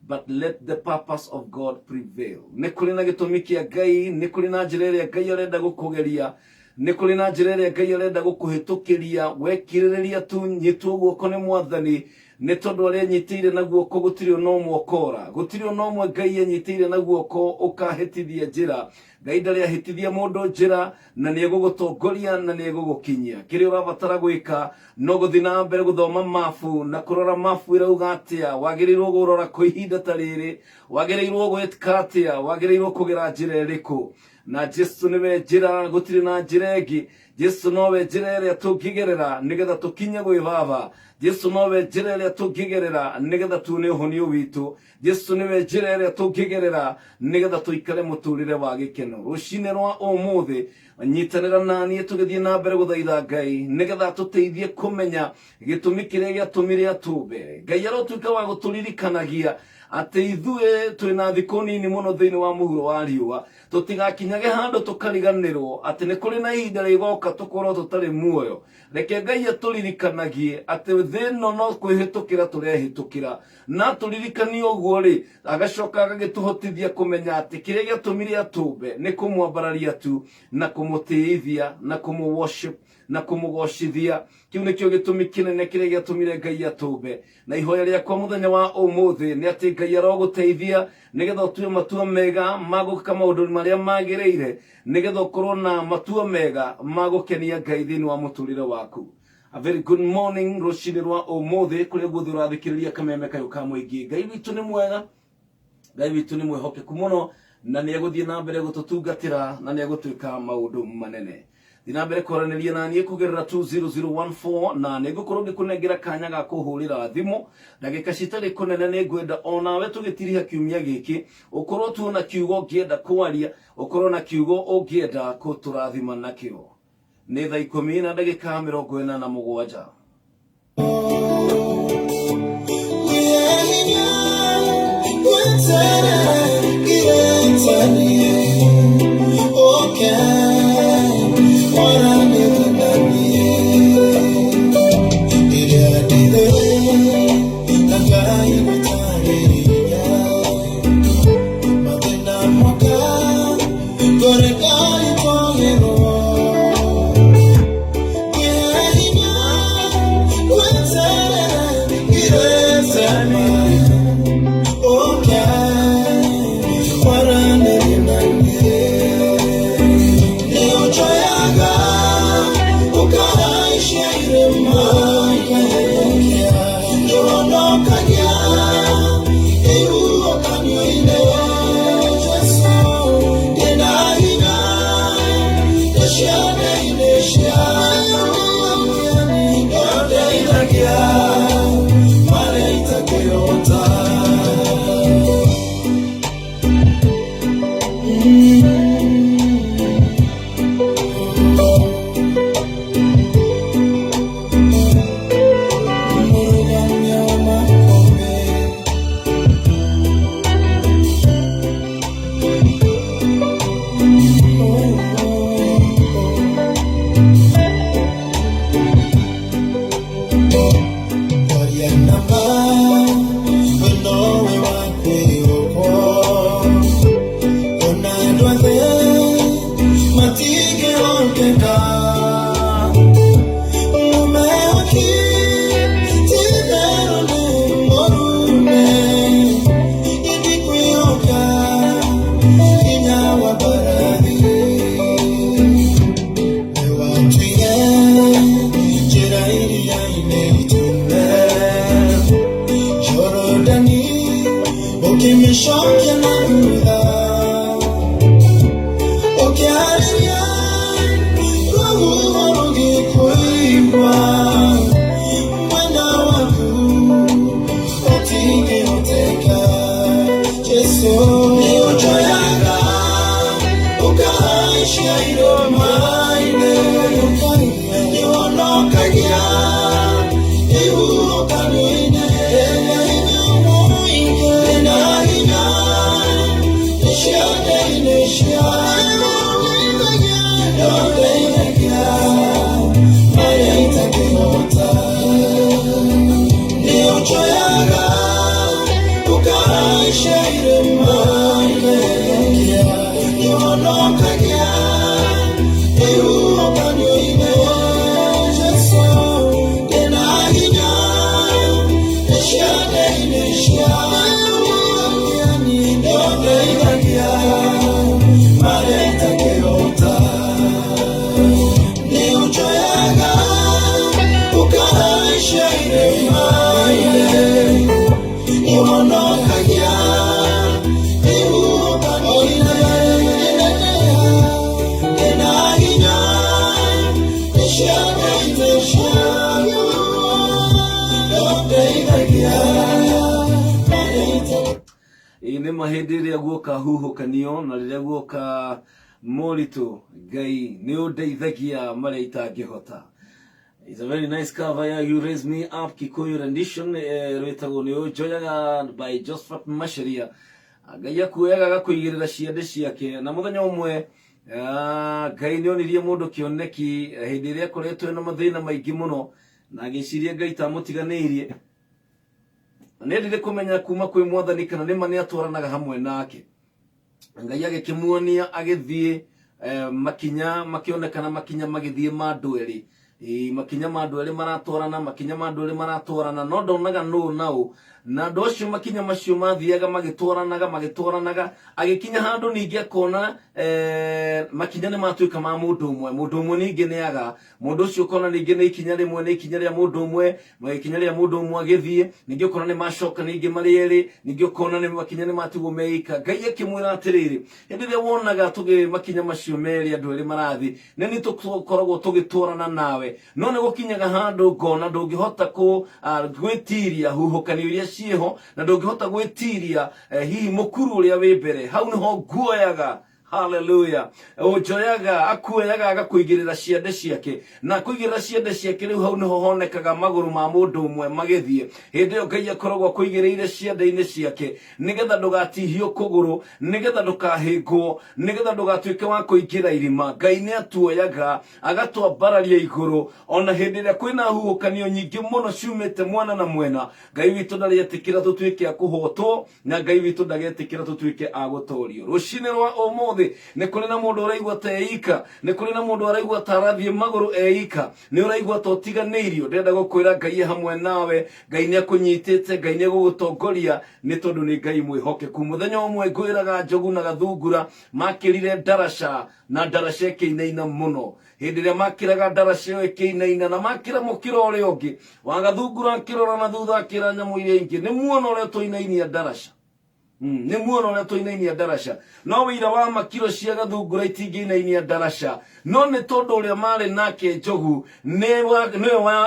but let the purpose of God prevail. Nĩ kũrĩ na gĩtũmi kĩa Ngai, nĩ kũrĩ na njĩra ĩrĩa Ngai arenda gũkũgeria, nĩ kũrĩ na njĩra ĩrĩa Ngai arenda gũkũhĩtũkĩria. Wekirĩrĩria tu, nyitwo guoko nĩ Mwathani, nĩ tondũ arĩa anyitĩire na guoko gũtirĩ ona ũmwe ũkora, gũtirĩ ona ũmwe Ngai anyitĩire na guoko ũkahĩtithia njĩra. Ngai ndarĩ ahĩtithia mũndũ njĩra, na nĩ egũgũtongoria na nĩ egũgũkinyia. Kĩrĩa ũrabatara gwĩka no gũthiĩ na mbere gũthoma mabu na kũrora mabu ĩrauga atĩa, wagĩrĩirwo kũrora kwa ihinda ta rĩrĩ, wagĩrĩirwo gwĩka atĩa, wagĩrĩirwo kũgera njĩra ĩrĩkũ. Na Jesu nĩwe njĩra, gũtirĩ na njĩra ĩngĩ. Jesu nowe njĩra ĩrĩa tũngĩgerera nĩgetha tũkinye gwĩ Baba. Jesu nowe njĩra ĩrĩa tũngĩgerera nĩgetha tuone ũhonio witũ. Jesu nĩwe njĩra ĩrĩa tũngĩgerera nĩgetha tũikare mũtũrĩre wa gĩkeno. Rũcinĩ rwa ũmũthĩ nyitanĩra na niĩ tũgĩthiĩ na mbere gũthaitha Ngai nĩgetha atũteithie kũmenya gĩtũmi kĩrĩa gĩatũmire atũmbe. Ngai arotuĩka wa gũtũririkanagia atĩ ithuĩ twĩna thikũ nini mũno thĩinĩ wa mũhuro wa riũa, tũtigakinyage handũ tũkariganĩrwo atĩ nĩ kũrĩ na ihinda rĩgoka tũkorwo tũtarĩ muoyo. Reke Ngai atũririkanagie atĩ thĩ ĩno no kwĩhĩtũkĩra tũrehĩtũkĩra, na atũririkanie ũguo rĩ, agacoka agagĩtũhotithia kũmenya atĩ kĩrĩa gĩatũmire atũmbe nĩ kũmwambararia tu na kũmũtĩithia na kũmũ worship na kũmũgocithia. Kĩu nĩkĩo gĩtũmi kĩnene kĩrĩa gĩatũmire Ngai atũmbe. Na ihoya rĩakwa mũthenya wa ũmũthĩ nĩ atĩ Ngai arogũteithia nĩgetha ũtue matua mega ma gwĩka maũndũ marĩa magĩrĩire, nĩgetha ũkorwo na matua mega ma gũkenia Ngai thĩinĩ wa mũtũrĩre waku. A very good morning rũcinĩ rwa ũmũthĩ kũrĩa guothe ũrathikĩrĩria kameme kayũ ka mũingĩ. Ngai witũ nĩ mwega, Ngai witũ nĩ mwĩhokeku mũno, na nĩ egũthiĩ na mbere gũtũtungatĩra na nĩ egũtwĩka maũndũ manene. Thiĩ na mbere kwaranĩria na niĩ kũgerera 20014 na nĩ ngũkorwo ngĩkũnengera kanya ga kũhũrĩra thimũ ndagĩka citarĩ kũnene. Nĩ ngwenda onawe tũgĩtiriha kiumia gĩkĩ ũkorwo tuona kiugo ũngĩenda kwaria, ũkorwo na kiugo ũngĩenda kũtũrathima nakĩo. Nĩ thaa ikũmi na ndagĩka mĩrongo ĩna na mũgwanja. Ĩĩ nĩ ma hĩndĩ ĩrĩa guoka huhũkanio na rĩrĩa guoka moritũ, Ngai nĩ ũndeithagia marĩa itangĩhota. It's a very nice cover ya You Raise Me Up Kikuyu rendition, rwĩtagwo nĩ ũnjoyaga by Josephat Macharia. Ngai akuoyaga agakũigĩrĩra ciande ciake, na mũthenya ũmwe Ngai nĩ onirie mũndũ kĩoneki hĩndĩ ĩrĩa akoretwo ena mathĩna maingĩ mũno na agĩciria Ngai tamũtiganĩirie. Na nĩendire kũmenya kuma kwĩ Mwathani kana nĩma nĩatwaranaga hamwe nake. Ngai agĩkĩmuonia agĩthiĩ, makinya makĩonekana, makinya magĩthiĩ ma andũ erĩ. Ĩĩ, makinya ma andũ erĩ maratwarana, makinya ma andũ erĩ maratwarana, no ndonaga nũ na ũ. Na andũ acio makinya macio mathiaga magĩtwaranaga, magĩtwaranaga, agĩkinya handũ ningĩ akona makinya nĩ matuĩka ma mũndũ ũmwe. Mũndũ ũmwe ningĩ nĩ aga. Mũndũ ũcio ũkona ningĩ nĩ ikinya rĩmwe, nĩ ikinya rĩa mũndũ ũmwe, ikinya rĩa mũndũ ũmwe agĩthiĩ, ningĩ ũkona nĩ macoka ningĩ marĩ erĩ, ningĩ ũkona nĩ makinya nĩ matigwo meika. Ngai akĩmwĩra atĩrĩrĩ, hĩndĩ ĩrĩa wonaga tũgĩ makinya macio merĩ andũ erĩ marathiĩ, nĩ niĩ tũkoragwo tũgĩtwarana nawe, no nĩ gũkinyaga handũ ngona ndũngĩhota gwĩtiria huhũkanio iria ciĩho, na ndũngĩhota gwĩtiria hihi mũkuru ũrĩa wĩ mbere. Hau nĩho nguoyaga. Haleluya. Ũnjoyaga, akuoyaga agakũigĩrĩra ciande ciake, na akũigĩrĩra ciande ciake, rĩu hau nĩho honekaga magũrũ ma mũndũ ũmwe magĩthiĩ. Hĩndĩ ĩyo Ngai akoragwo akũigĩrĩire ciande-inĩ ciake nĩgetha ndũgatihio kũgũrũ, nĩgetha ndũkahĩngwo, nĩgetha ndũgatuĩke wa kũingĩra irima. Ngai nĩ atuoyaga agatwambararia igũrũ ona hĩndĩ ĩrĩa kwĩna huhũkanio nyingĩ mũno ciumĩte mwena na mwena. Ngai witũ ndarĩ etĩkĩra tũtuĩke a kũhotwo, na Ngai witũ ndagetĩkĩra tũtuĩke a gũtorio. Rũcinĩ rwa ũmũthĩ nĩ kũrĩ na mũndũ ũraigua ta eika, nĩ kũrĩ na mũndũ ũraigua ta arathiĩ magũrũ eika, nĩ ũraigua ta ũtiganĩirio. Ndĩrenda gũkwĩra Ngai e hamwe nawe, Ngai nĩ akũnyitĩte, Ngai nĩ egũgũtongoria, nĩ tondũ nĩ Ngai mwĩhokeku. Mũthenya ũmwe ngwĩraga Njogu na Gathungura makĩrire ndaraca, na ndaraca ĩkĩinaina mũno. Hĩndĩ ĩrĩa makĩraga ndaraca ĩyo ĩkĩinaina, na makĩra mũkĩra ũrĩa ũngĩ, Wagathungura akĩrora na thutha akĩra nyamũ iria ingĩ, nĩ muona ũrĩa tũinainia ndaraca? Nĩ muona ũrĩa tũinainia ndaraca? No wĩira wa makiro cia Gathungura itingĩinainia ndaraca, no nĩ tondũ ũrĩa marĩ nake Njogu nĩwe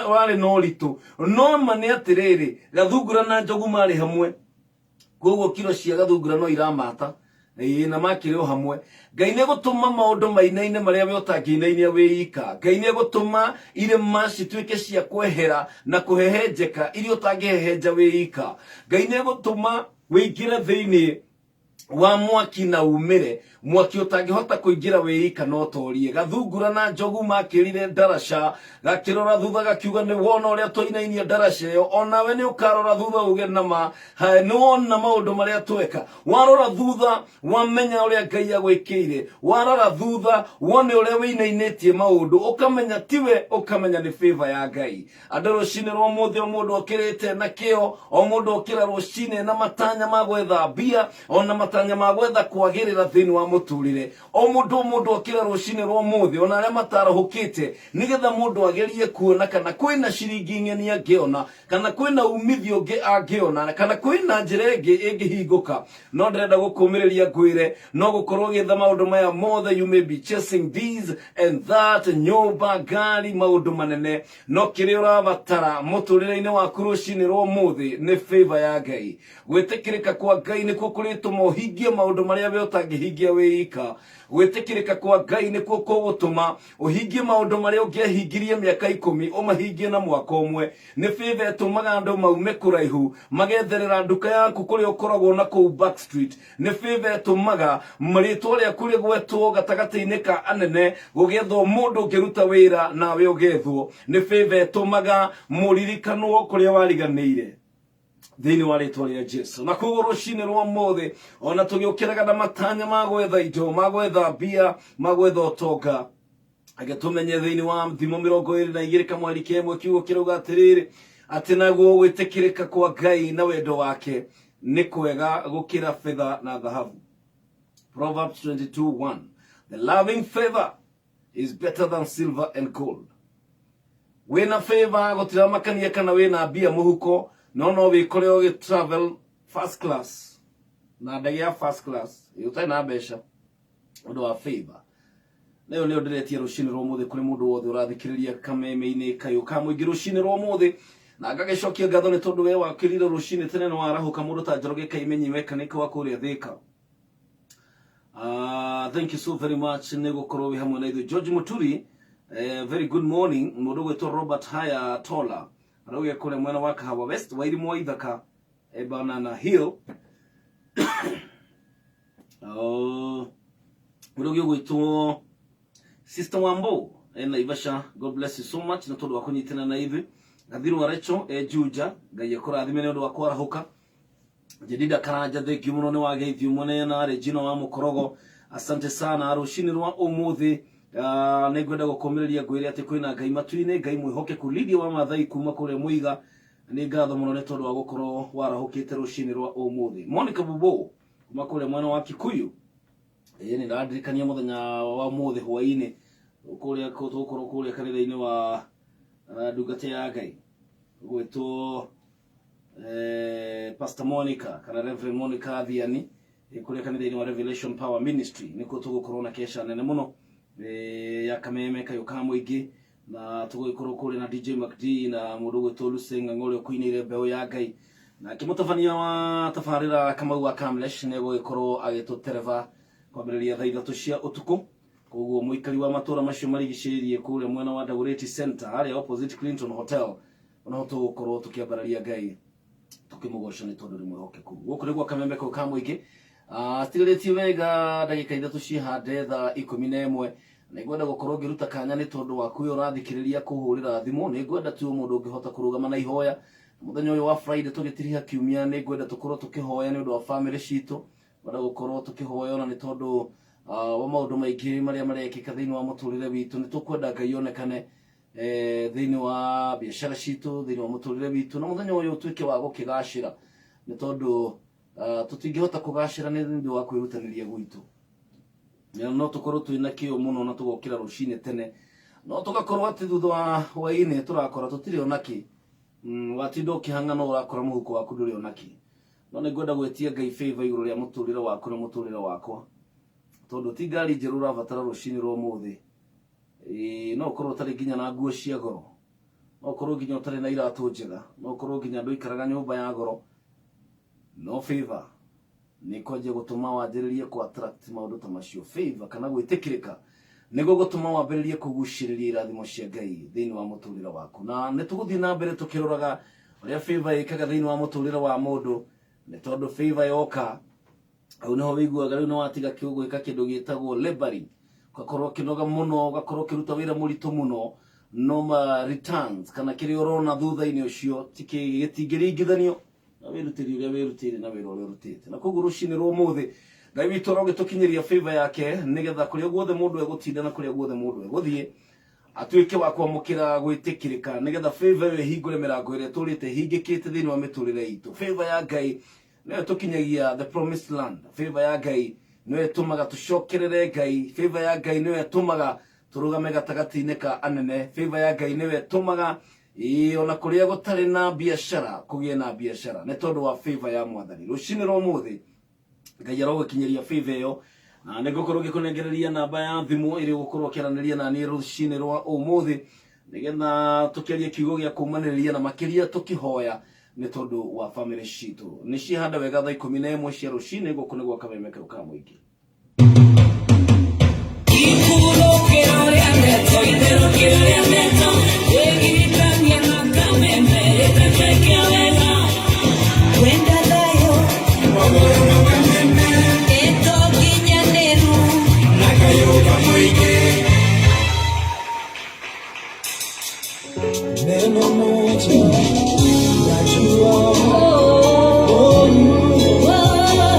warĩ na ũritũ. No ma nĩ atĩrĩrĩ, Gathungura na Njogu marĩ hamwe, koguo kiro cia Gathungura no iramata. Ĩĩ, na makĩrĩ o hamwe. Ngai nĩ egũtũma maũndũ mainaine marĩa we ũtangĩinainia wĩ ika. Ngai nĩ egũtũma irĩma cituĩke cia kwehera na kũhehenjeka iria ũtangĩhehenja wĩ ika. Ngai nĩ egũtũma wĩingĩre thĩinĩ wa mwaki na umĩre mwaki ũtangĩhota kũingĩra wĩ ika no torie. Gathungura na Njogu makĩrire ndaraca, gakĩrora thutha gakiuga, nĩ wona ũrĩa twainainia ndaraca ĩyo? Onawe nĩ ũkarora thutha uge nama nĩ wona maũndũ marĩa tweka. Warora thutha wamenya ũrĩa Ngai agwĩkĩire, warora thutha wone ũrĩa wĩinainĩtie maũndũ, ũkamenya tiwe, ũkamenya nĩ favor ya Ngai. Andũ rũcinĩ rwa ũmũthĩ, o mũndũ okĩrĩte na kĩo, o mũndũ okĩra rũcinĩ na matanya ma gwetha mbia, ona matanya ma gwetha kwagĩrĩra thĩinĩ wa mũtũrĩre. O mũndũ, o mũndũ okĩra rũcinĩ rwa ũmũthĩ, ona arĩa matarahũkĩte, nĩgetha mũndũ agerie kuona kana kwĩna ciringi ng'eni angĩona, kana kwĩna umithio ũngĩ angĩona, kana kwĩna njĩra ĩngĩ ĩngĩhingũka. No ndĩrenda gũkũmĩrĩria ngwĩre, no gũkorwo ũgĩetha maũndũ maya mothe, you may be chasing this and that, nyũmba, ngari, maũndũ manene, no kĩrĩa ũrabatara mũtũrĩre-inĩ waku rũcinĩ rwa ũmũthĩ nĩ favor ya Ngai. Gwĩtĩkĩrĩka kwa Ngai nĩkuo kũrĩtũma ũhingie maũndũ marĩa we ũtangĩhingia wĩ ika. Gwĩtĩkĩrĩka kwa Ngai nĩkuo kũgũtũma ũhingie maũndũ marĩa ũngĩahingirie mĩaka 10, ũmahingie na mwaka ũmwe. Nĩ favor ĩtũmaga andũ maume kũraihu magetherera nduka yaku kũrĩa ũkoragwo na kũu Back Street. Nĩ favor ĩtũmaga rĩtwa rĩaku rĩgwetwo gatagatĩ-inĩ ka anene, gũgĩethwo mũndũ ũngĩruta wĩra nawe ũgethwo. Nĩ favor ĩtũmaga mũririkanwo kũrĩa wariganĩire thĩinĩ wa rĩtwa rĩa Jesu. Na koguo rũcinĩ rwa ũmũthĩ, ona tũgĩũkĩraga na matanya ma gwetha indo, ma gwetha mbia, ma gwetha ũtonga, reke tũmenye thĩinĩ wa Thimo 22 kamweri kemwe kiugo kĩrauga atĩrĩrĩ, atĩ naguo gwĩtĩkĩrĩka kwa Ngai na wendo wake nĩ kwega gũkĩra betha na thahabu. Proverbs 22:1, the loving favor is better than silver and gold. Wĩna favor gũtiramakania kana wĩna mbia mũhuko, no no wĩkore ũgĩ travel first class na ndege ya first class ũtarĩ na mbeca, ũndũ wa favor. Nayo nĩyo ndĩretia rũcinĩ rwa ũmũthĩ kũrĩ mũndũ wothe ũrathikĩrĩria kameme-inĩ kayũ ka mũingĩ rũcinĩ rwa ũmũthĩ. Na ngagĩcokia ngatho nĩ tondũ we wakĩrire rũcinĩ tene na warahũka mũndũ ta Njoroge Kaimenyi Mekanika wa kũrĩa Thĩka. Thank you so very much nĩ gũkorwo wĩ hamwe na ithuĩ. George Muturi, very good morning. Mũndũ ũgwĩtwo Robert Haya Tola arauga kũrĩa mwena wa Kahawa West, Wairimu wa Ithaka, Banana Hill. Oh, mũndũ ũngĩ ũgwĩtwo Sister Wambo Naivasha, God bless you so much nĩ tondũ wa kũnyitana na ithuĩ. Gathiru wa Rachel Juja, Ngai akũrathime nĩ ũndũ wa kwarahũka. Jedida Karanja, thank you muno nĩ wageithio mũnene na Regina wa Mũkorogo, asante sana. Rũcinĩ rwa ũmũthĩ nĩ ngwenda gũkũmĩrĩria ngwĩre atĩ kwĩna Ngai matu-inĩ, Ngai mwĩhokeku. Lydia wa Mathai kuma kũrĩa Mũiga, nĩ ngatho mũno nĩ tondũ wa gũkorwo warahũkĩte rũcinĩ rwa ũmũthĩ. Monica Bubo kuma kũrĩa mwena wa Kikuyu, ĩĩ nĩ ndaririkania mũthenya wa ũmũthĩ hwaĩ-inĩ kũrĩa tũgũkorwo kũrĩa kanitha-inĩ wa ndungata ya Ngai gwĩtwo Pastor Monica kana Reverend Monica Athiani kuria kanitha-inĩ wa Revelation Power Ministry nĩkuo tũgũkorwo na kesha nene mũno ya kameme kayũ ka mũingĩ na tũgũgĩkorwo kũrĩa na DJ MacD na mũndũ ũgwĩtwo Lucy Ng'ang'a ũrĩa ũkũinĩire mbeũ ya Ngai nake mũtabania wa tabarĩra Kamau wa Kamlesh nĩ egũgĩkorwo agĩtũtereba kwambĩrĩria thaa 3 cia ũtukũ. Koguo mũikari wa matũra macio marigicĩirie kũrĩa mwena wa Dagoretti Center harĩa opposite Clinton Hotel onaho tũgũkorwo tũkĩambararia Ngai tũkĩmũgoca nĩ tondũ nĩ mwĩhokeku. Gũkũ nĩ gwa kameme kau ka mũingĩ. Tigarĩtie wega ndagĩka 3 ciĩhande thaa 11. Nĩ ngwenda gũkorwo ngĩruta kanya nĩ tondũ waku ũyũ ũrathikĩrĩria kũhũrĩra thimũ. Nĩ ngwenda tu mũndũ ũngĩhota kũrũgama na ihoya mũthenya ũyũ wa Friday tũgĩtiriha kiumia. Nĩ ngwenda tũkorwo tũkĩhoya nĩ ũndũ wa family citũ, ngwenda gũkorwo tũkĩhoya ona nĩ tondũ wa maũndũ maingĩ marĩa marekĩka thĩinĩ wa mũtũrĩre witũ. Nĩ tũkwenda Ngai onekane thĩinĩ wa biacara citũ, thĩinĩ wa mũtũrĩre witũ, na mũthenya ũyũ ũtuĩke wa gũkĩgacĩra nĩ tondũ tũtingĩhota kũgacĩra nĩ ũndũ wa kwĩrutanĩria gwitũ. No tũkorwo twĩna kĩo mũno na tũgokĩra rũcinĩ tene, no tũgakorwo atĩ thutha wa hwaĩ-inĩ tũrakora tũtirĩ ona kĩ. Watinda ũkĩhang'a no ũrakora mũhuko waku ndũrĩ ona kĩ. No nĩ ngwenda gwĩtia Ngai favor igũrũ rĩa mũtũrĩre waku na mũtũrĩre wakwa, tondũ ti ngari njerũ ũrabatara rũcinĩ rwa ũmũthĩ. No ũkorwo ũtarĩ nginya na nguo cia goro, no ũkorwo nginya ũtarĩ na iratũ njega, no ũkorwo nginya ndũikaraga nyũmba ya goro, no favor nĩ kwanjia gũtũma wanjĩrĩrie kũ attract maũndũ ta macio. Favor kana gwĩtĩkĩrĩka nĩguo gũtũma wambĩrĩrie kũgucĩrĩria irathimo cia Ngai thĩinĩ wa mũtũrĩre waku. Na nĩ tũgũthiĩ na mbere tũkĩroraga ũrĩa favor ĩkaga thĩinĩ wa mũtũrĩre wa mũndũ, nĩ tondũ favor yoka hau nĩho wĩiguaga rĩu nĩ watiga gwĩka kĩndũ gĩtagwo laboring, ũgakorwo ũkĩnoga mũno, ũgakorwo ũkĩruta wĩra mũritũ mũno, no ma returns kana kĩrĩa ũrona thutha-inĩ ũcio gĩtingĩringithanio na wĩrutĩri ũrĩa wĩrutĩire na wĩra ũrĩa ũrutĩte. Na koguo rũcinĩ rwa ũmũthĩ Ngai witũ arogĩtũkinyĩria favor yake, nĩgetha kũrĩa guothe mũndũ egũtinda na kũrĩa guothe mũndũ egũthiĩ atuĩke wa kwamũkĩra gwĩtĩkĩrĩka, nĩgetha favor ĩyo ĩhingũre mĩrango ĩrĩa ĩtũrĩte ĩhingĩkĩte thĩinĩ wa mĩtũrĩre itũ. Favor ya Ngai nĩyo ĩtũkinyagia the promised land. Favor ya Ngai nĩyo ĩtũmaga tũcokerere Ngai. Favor ya Ngai nĩyo ĩtũmaga tũrũgame gatagatĩ-inĩ ka anene. Favor ya Ngai nĩyo ĩtũmaga ona kũrĩa gũtarĩ na biacara kũgĩe na biacara, nĩ tondũ wa favor ya Mwathani. Rũcinĩ rwa ũmũthĩ Ngai arogũkinyĩria favor ĩyo, na nĩ ngũkorwo ngĩkũnengereria namba ya thimũ ĩrĩa ũgũkorwo ũkĩaranĩria na niĩ rũcinĩ rwa ũmũthĩ, nĩgetha tũkĩarie kiugo gĩa kũmanĩrĩria na makĩria tũkĩhoya nĩ tondũ wa family citũ. Nĩ ciahanda wega thaa 11 cia rũcinĩ. Gũkũ nĩ gwa kameme kau ka mũingĩ. Wenda thayũ ĩtokinyanĩru. Neno moja najua,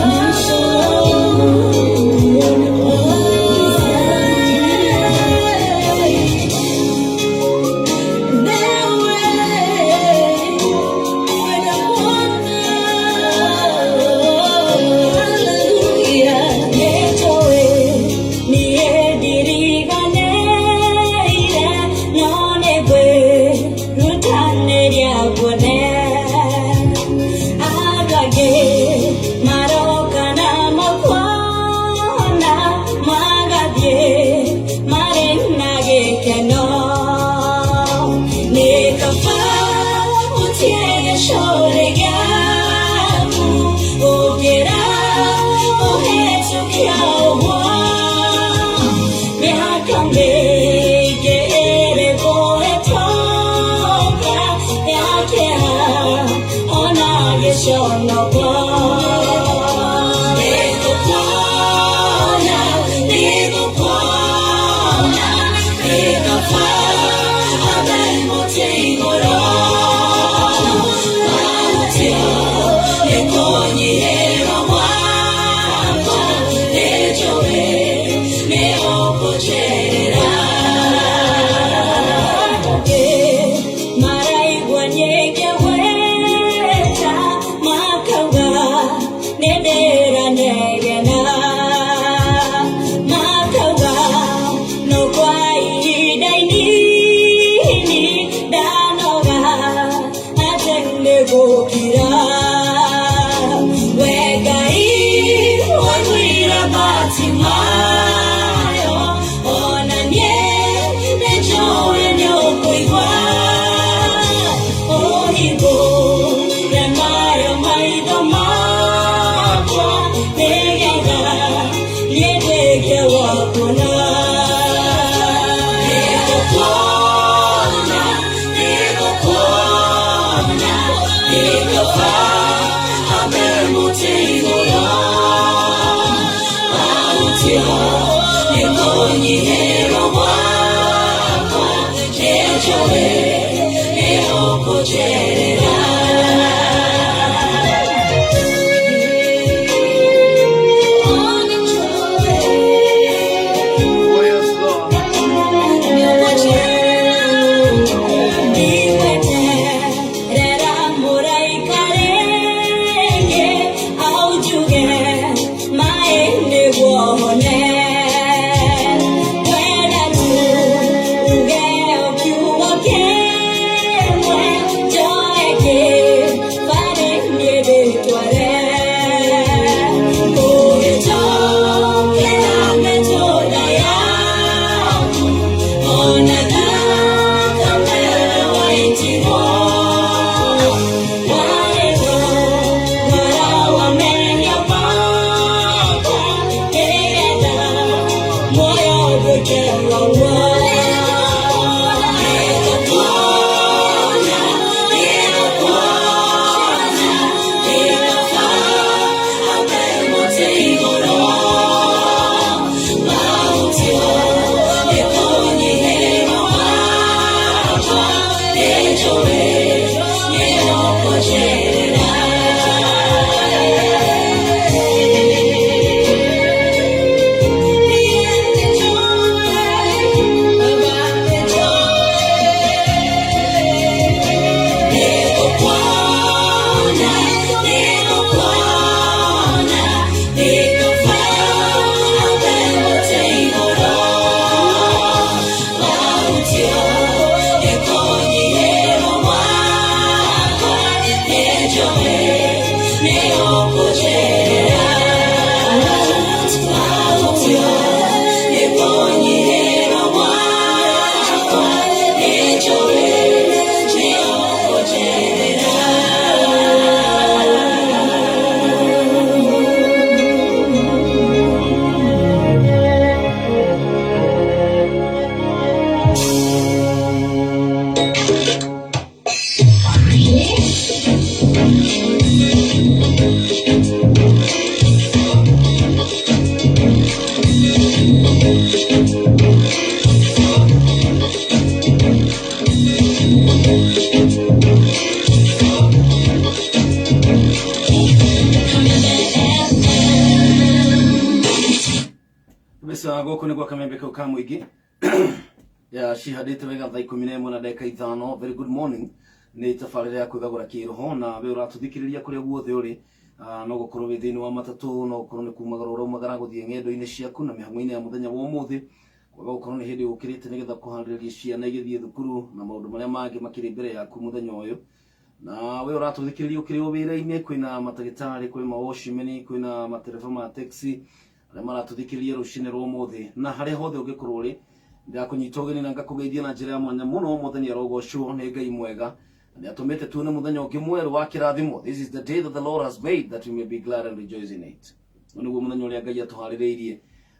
ni salama moyoni mwangu. Neno Nĩngũconoka. Nĩngũkuona, nĩngũkuona, nĩngũkuona, abe mũtĩ igũrũ. Mahutio nĩkũnyihĩrwo gwakwa, nĩnjũĩ nĩũkũnjĩrĩra. Maraigua nyingĩgwĩta, makauga nĩndĩranegena. Makauga no kwa ihinda inini ndanoga atĩ nĩgũkira. We Ngai waiguire Bartimayo, ona niĩ nĩnjũĩ nĩũkũigua. Ũhingũre mayo maitho makwa, nĩgetha niĩ nduĩke wa kuona. Nĩngũkuona, nĩngũkuona, nĩngũkuona, abe mũtĩ igũrũ. Mahutio nĩkũnyihĩrwo gwakwa, nĩnjũĩ nĩũkũnjĩrĩra. Oh, yes, Lord. Ndigweterera mũraika rĩngĩ aunjuge maĩ nĩguo hone. Ngwenda tu uge o kiugo kĩmwe, njoe kĩbarĩ niĩ ndĩtware. Ũgĩtũkĩra mĩtũnda yaku, ona thakame waitirwo. Warĩrwo mwara wa mehia makwa, nĩgetha muoyo ũtuĩke waguo. Nĩngũkuona, nĩngũkuona, nĩngũkuona, abe mũtĩ igũrũ. Mahutio nĩkũnyihĩrwo gwakwa, nĩnjũĩ nĩũkũnjĩrĩra. Nĩngũkuona, nĩngũkuona, nĩngũkuona, abe mũtĩ igũrũ. Mahutio nĩkũnyihĩrwo gwakwa, nĩnjũĩ nĩũkũnjĩrĩra. Mahutio nĩkũnyihĩrwo gwakwa, nĩnjũĩ nĩũkũnjĩrĩra. Kabisa gũkũ nĩ gwa kamembe kau ka mũingĩ ya cihandĩte wega thaa 11 na ndagĩka 5. Very good morning. Nĩ tabarĩra ya kwĩgagũra kĩroho, na we ũratũthikĩrĩria kũrĩa guothe ũrĩ, no gũkorwo wĩ thĩinĩ wa matatũ, no gũkorwo nĩ kumagara ũraumagara gũthiĩ ng'endo-inĩ ciaku na mĩhang'o-inĩ ya mũthenya wa ũmũthĩ, kwaga gũkorwo nĩ hĩndĩ ũkĩrĩte nĩgetha kũharĩrĩria ciana igĩthiĩ thukuru na maũndũ marĩa mangĩ makĩrĩ mbere yaku mũthenya ũyũ. Na we ũratũthikĩrĩria ũkĩrĩ o wĩra-inĩ, kwĩna matagĩtarĩ, kwĩ mawocimeni, kwĩna matereba ma taxi arĩa maratũthikĩrĩria rũcinĩ rwa ũmũthĩ, na harĩa hothe ũngĩkorwo ũrĩ, ndakũnyita ũgeni na ngakũgeithia na njĩra ya mwanya mũno. Mwathani arogocwo, nĩ Ngai mwega na nĩatũmĩte tuone mũthenya ũngĩ mwerũ wa kĩrathimo. This is the day that the Lord has made, that we may be glad and rejoice in it. Ũyũ nĩguo mũthenya ũrĩa Ngai atũharĩrĩirie,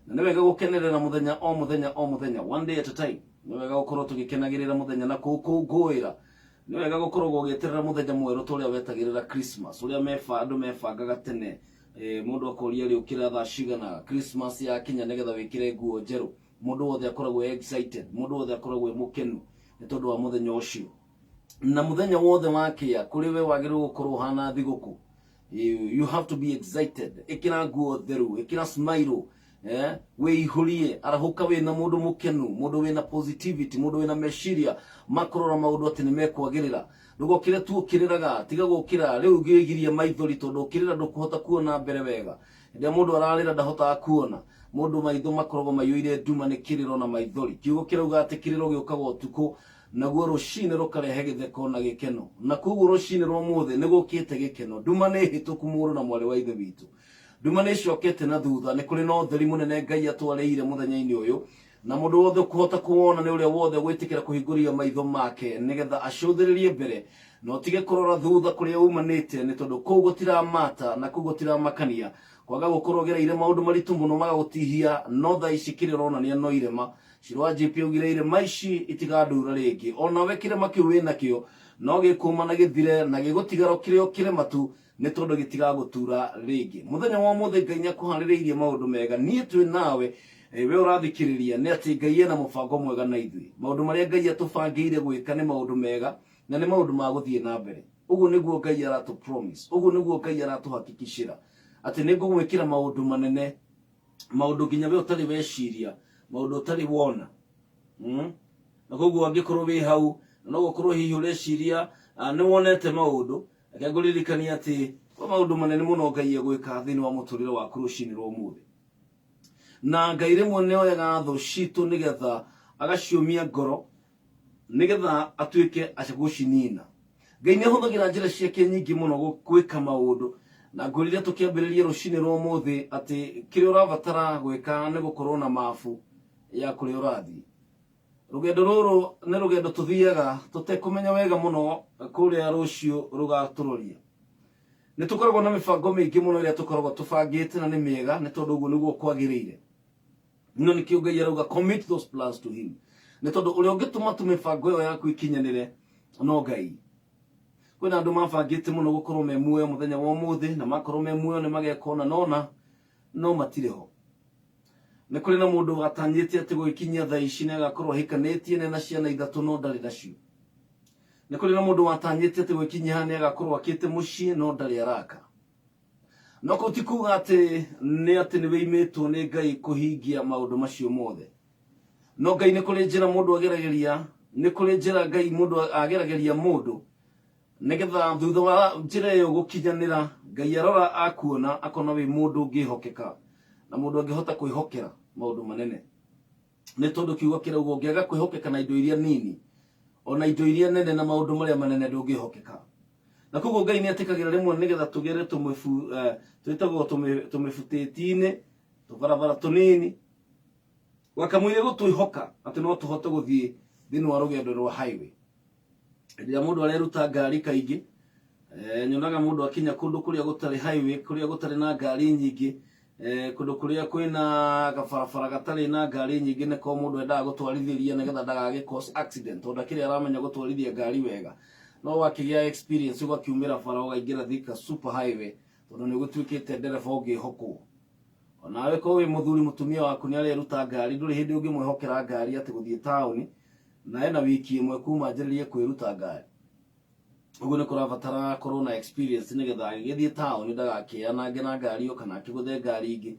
na nĩ wega gũkenerera mũthenya o mũthenya o mũthenya, one day at a time. Nĩ wega gũkorwo tũgĩkenagĩrĩra mũthenya na kũũkũngũĩra. Nĩ wega gũkoragwo ũgĩeterera mũthenya mwerũ ta ũrĩa wetagĩrĩra Christmas, ũrĩa meba andũ mebangaga tene. Mũndũ akoria rĩũkĩra thaa cigana Christmas yakinya nĩgetha wĩkĩre nguo njerũ. Mũndũ wothe akoragwo e excited, mũndũ wothe akoragwo e mũkenu nĩ tondũ wa mũthenya ũcio. Na mũthenya wothe wakĩa kũrĩ we wagĩrĩirwo gũkorwo ũhana thigũkũ. You have to be excited. Ĩkĩra nguo theru, ĩkĩra smile, wĩihũrie, arahũka wĩna mũndũ mũkenu, mũndũ wĩna positivity, mũndũ wĩna meciria makũrora maũndũ atĩ nĩ mekwagĩrĩra. Ndũgokĩre tu ũkĩrĩraga, tiga gũkĩra rĩu ũngĩgiria maithori tondũ ũkĩrĩra ndũkũhota kuona mbere wega. Hĩndĩ ĩrĩa mũndũ ararĩra ndahotaga kuona, mũndũ maitho makoragwo maiyũire nduma nĩ kĩrĩro na maithori. Kiugo kĩrauga atĩ kĩrĩro gĩũkaga ũtukũ, naguo rũcinĩ rũkarehe gĩtheko na gĩkeno. Na koguo rũcinĩ rwa ũmũthĩ nĩ gũkĩte gĩkeno. Nduma nĩ hĩtũku mũrũ na mwarĩ wa Ithe witũ. Nduma nĩ ĩcokete na thutha, nĩ kũrĩ na ũtheri mũnene Ngai atwarĩire mũthenya-inĩ ũyũ, na mũndũ wothe ũkũhota kũwona nĩ ũrĩa wothe ũgwĩtĩkĩra kũhingũria maitho make nĩgetha acũthĩrĩrie mbere na ũtige kũrora thutha kũrĩa umanĩte, nĩ tondũ kũu gũtiramata na kũu gũtiramakania. Kwaga gũkorwo ũgereire maũndũ maritũ mũno magagũtihia, no thaa ici kĩrĩa ũronania no irema. Shiro wa JP augire irema ici itigandura rĩngĩ. Onawe kĩrema kĩu wĩnakĩo no gĩkũma na gĩthire na gĩgũtigara kĩrĩ o kĩrema tu, nĩ tondũ gĩtigagũtura rĩngĩ. Mũthenya wa ũmũthĩ Ngai nĩakũharĩrĩirie maũndũ mega. Niĩ twĩ nawe, we ũrathikĩrĩria, nĩ atĩ Ngai ena mũbango mwega na ithuĩ. Maũndũ marĩa Ngai atũbangĩire gwĩka nĩ maũndũ mega na nĩ maũndũ ma gũthiĩ na mbere. Ũguo nĩguo Ngai aratũ promise, ũguo nĩguo Ngai aratũhakikicĩra atĩ nĩ ngũgwĩkĩra maũndũ manene, maũndũ nginya we ũtarĩ weciria, maũndũ ũtarĩ wona. Na koguo angĩkorwo wĩ hau no gũkorwo hihi ũreciria nĩ wonete maũndũ, reke ngũririkanie atĩ kwa maũndũ manene mũno Ngai egwĩka thĩinĩ wa mũtũrĩre waku rũcinĩ rwa ũmũthĩ. Na Ngai rĩmwe nĩ oyaga thũ citũ nĩgetha agaciũmia ngoro nĩgetha atuĩke aca gũcinina. Ngai nĩ ahũthagĩra njĩra ciake nyingĩ mũno gwĩka maũndũ, na ngwĩrire tũkĩambĩrĩria rũcinĩ rwa ũmũthĩ atĩ kĩrĩa ũrabatara gwĩka nĩ gũkorwo na mabu ya kũrĩa ũrathiĩ. Rũgendo rũrũ nĩ rũgendo tũthiaga tũtekũmenya wega mũno kũrĩa rũciũ rũgatũroria. Nĩ tũkoragwo na mĩbango mĩingĩ mũno ĩrĩa tũkoragwo tũbangĩte na nĩ mĩega, nĩ tondũ ũguo nĩguo kwagĩrĩire. No nĩkĩo Ngai arauga commit those plans to him, nĩ tondũ ũrĩa ũngĩtũma tu mĩbango ĩyo yaku ikinyanĩre no Ngai. Kwĩna andũ mabangĩte mũno gũkorwo me muoyo mũthenya wa ũmũthĩ, na makorwo me muoyo nĩ mageka ũna na ũna, no matirĩ ho. Nĩ kũrĩ na mũndũ watanyĩte atĩ gũgĩkinyia thaa ici nĩ agakorwo ahikanĩtie na ena ciana ithatũ, no ndarĩ nacio. Nĩ kũrĩ na mũndũ watanyĩte atĩ gũgĩkinyia haha nĩ agakorwo akĩte mũciĩ, no ndarĩ araka. No kũu ti kuga atĩ nĩ atĩ nĩ wĩimĩtwo nĩ Ngai kũhingia maũndũ macio mothe. No Ngai nĩ kũrĩ njĩra mũndũ ageragĩria, nĩ kũrĩ njĩra Ngai mũndũ ageragĩria mũndũ nĩgetha thutha wa njĩra ĩyo gũkinyanĩra, Ngai arora akuona akona wĩ mũndũ ũngĩhokeka na mũndũ angĩhota kwĩhokera maũndũ manene. Nĩ tondũ kiugo kĩrauga ũngĩaga kwĩhokeka na indo iria nini, ona indo iria nene na maũndũ marĩa manene ndũngĩhokeka. Na koguo Ngai nĩ etĩkagĩra rĩmwe nĩgetha tũgere twĩtagwo tũmĩbutĩti-inĩ, tũbarabara tũnini, wakamũire gũtwĩhoka atĩ no tũhote gũthiĩ thĩinĩ wa rũgendo rwa highway. Hĩndĩ ĩrĩa mũndũ areruta ngari kaingĩ, nyonaga mũndũ akinya kũndũ kũrĩa gũtarĩ highway, kũrĩa gũtarĩ na ngari nyingĩ, kũndũ kũrĩa kwĩna gabarabara gatarĩ na ngari nyingĩ, nĩko mũndũ endaga gũtwarithĩria nĩgetha ndagagĩ cause accident, tondũ akĩrĩ aramenya gũtwarithia ngari wega. No wakĩgĩa experience ũgakiumĩra bara ũkaingĩra Thika super highway, tondũ nĩ ũgĩtuĩkĩte ndereba ũngĩhokwo. Onawe korwo wĩ mũthuri, mũtumia waku nĩ areruta ngari, ndũrĩ hĩndĩ ũngĩmwĩhokera ngari atĩ gũthiĩ taũni na ena wiki ĩmwe kuma anjĩrĩrie kwĩruta ngari. Ũguo nĩ kũrabatara akorwo na experience nĩgetha agĩgĩthiĩ taũni ndagakĩanange na ngari ĩyo, kana akĩgũthe ngari ingĩ,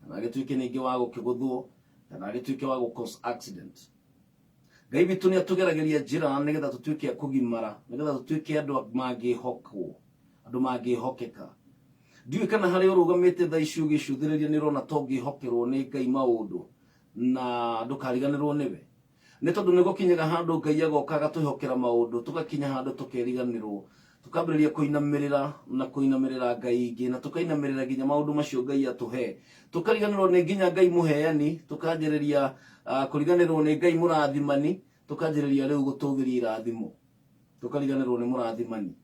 kana agĩtuĩke ningĩ wa gũkĩgũthwo, kana agĩtuĩke wa gũ cause accident. Ngai witũ nĩ atũgeragĩria njĩra nĩgetha tũtuĩke a kũgimara, nĩgetha tũtuĩke andũ mangĩhokwo, andũ mangĩhokeka. Ndiũĩ kana harĩa ũrũgamĩte thaa ici ũgĩcũthĩrĩria nĩ ũrona ta ũngĩhokerwo nĩ Ngai maũndũ na ndũkariganĩrwo nĩwe. Nĩ tondũ nĩ gũkinyaga handũ Ngai agoka agatwĩhokera maũndũ, tũgakinya handũ tũkeriganĩrwo, tũkambĩrĩria kũinamĩrĩra na kũinamĩrĩra Ngai ingĩ, na tũkainamĩrĩra nginya maũndũ macio Ngai atũhe. Tũkariganĩrwo nĩ nginya Ngai mũheani, tũkanjĩrĩria kũriganĩrwo nĩ Ngai mũrathimani, tũkanjĩrĩria rĩu gũtũgĩria irathimo, tũkariganĩrwo nĩ mũrathimani.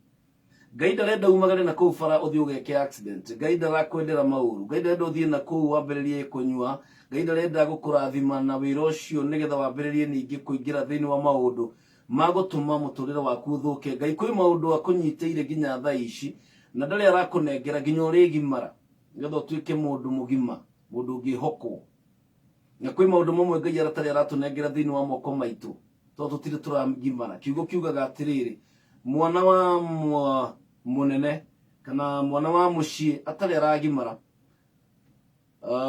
Ngai ndarenda umagare na kũu bara ũthiĩ ũgeke accident. Ngai ndarakwendera maũru. Ngai ndarenda ũthiĩ na kũu wambĩrĩrie kũnyua. Ngai ndarenda gũkũrathima na wĩra ũcio nĩgetha wambĩrĩrie ningĩ kũingĩra thĩinĩ wa maũndũ. Magũtũma mũtũrĩre waku ũthũke. Ngai kwĩ maũndũ akũnyitĩire nginya thaa ici na ndarĩ arakũnengera nginya ũrĩgimara nĩgetha ũtuĩke mũndũ mũgima, mũndũ ũngĩhokwo. Na kwĩ maũndũ mamwe Ngai atarĩ aratũnengera thĩinĩ wa moko maitũ tondũ tũtirĩ tũragimara. Kiugo kiugaga atĩrĩrĩ, mwana wa mũnene kana mwana wa mũciĩ atarĩ aragimara,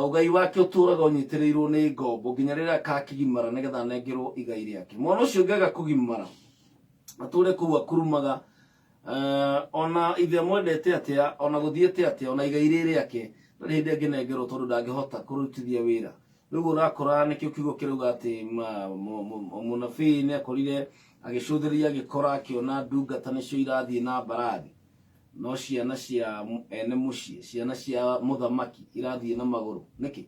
ugai wake ũtũraga ũnyitĩrĩirwo nĩ ngombo nginya rĩrĩa akakĩgimara nĩgetha anengerwo igai rĩake. Mwana ũcio ũngĩaga kũgimara atũre kũu akurumaga, ona ithe amwendete atĩa, ona gũthiĩte atĩa, ona igai rĩ rĩake ndarĩ hĩndĩ angĩnengerwo tondũ ndangĩhota kũrutithia wĩra. Rĩu ũrakora nĩkĩo kiugo kĩrauga atĩ mũnabii nĩ akorire agĩcũthĩrĩria, agĩkora akĩona ndungata nĩcio irathiĩ na mbarathi, no ciana cia ene mũciĩ, ciana cia mũthamaki irathiĩ na magũrũ. Nĩkĩ?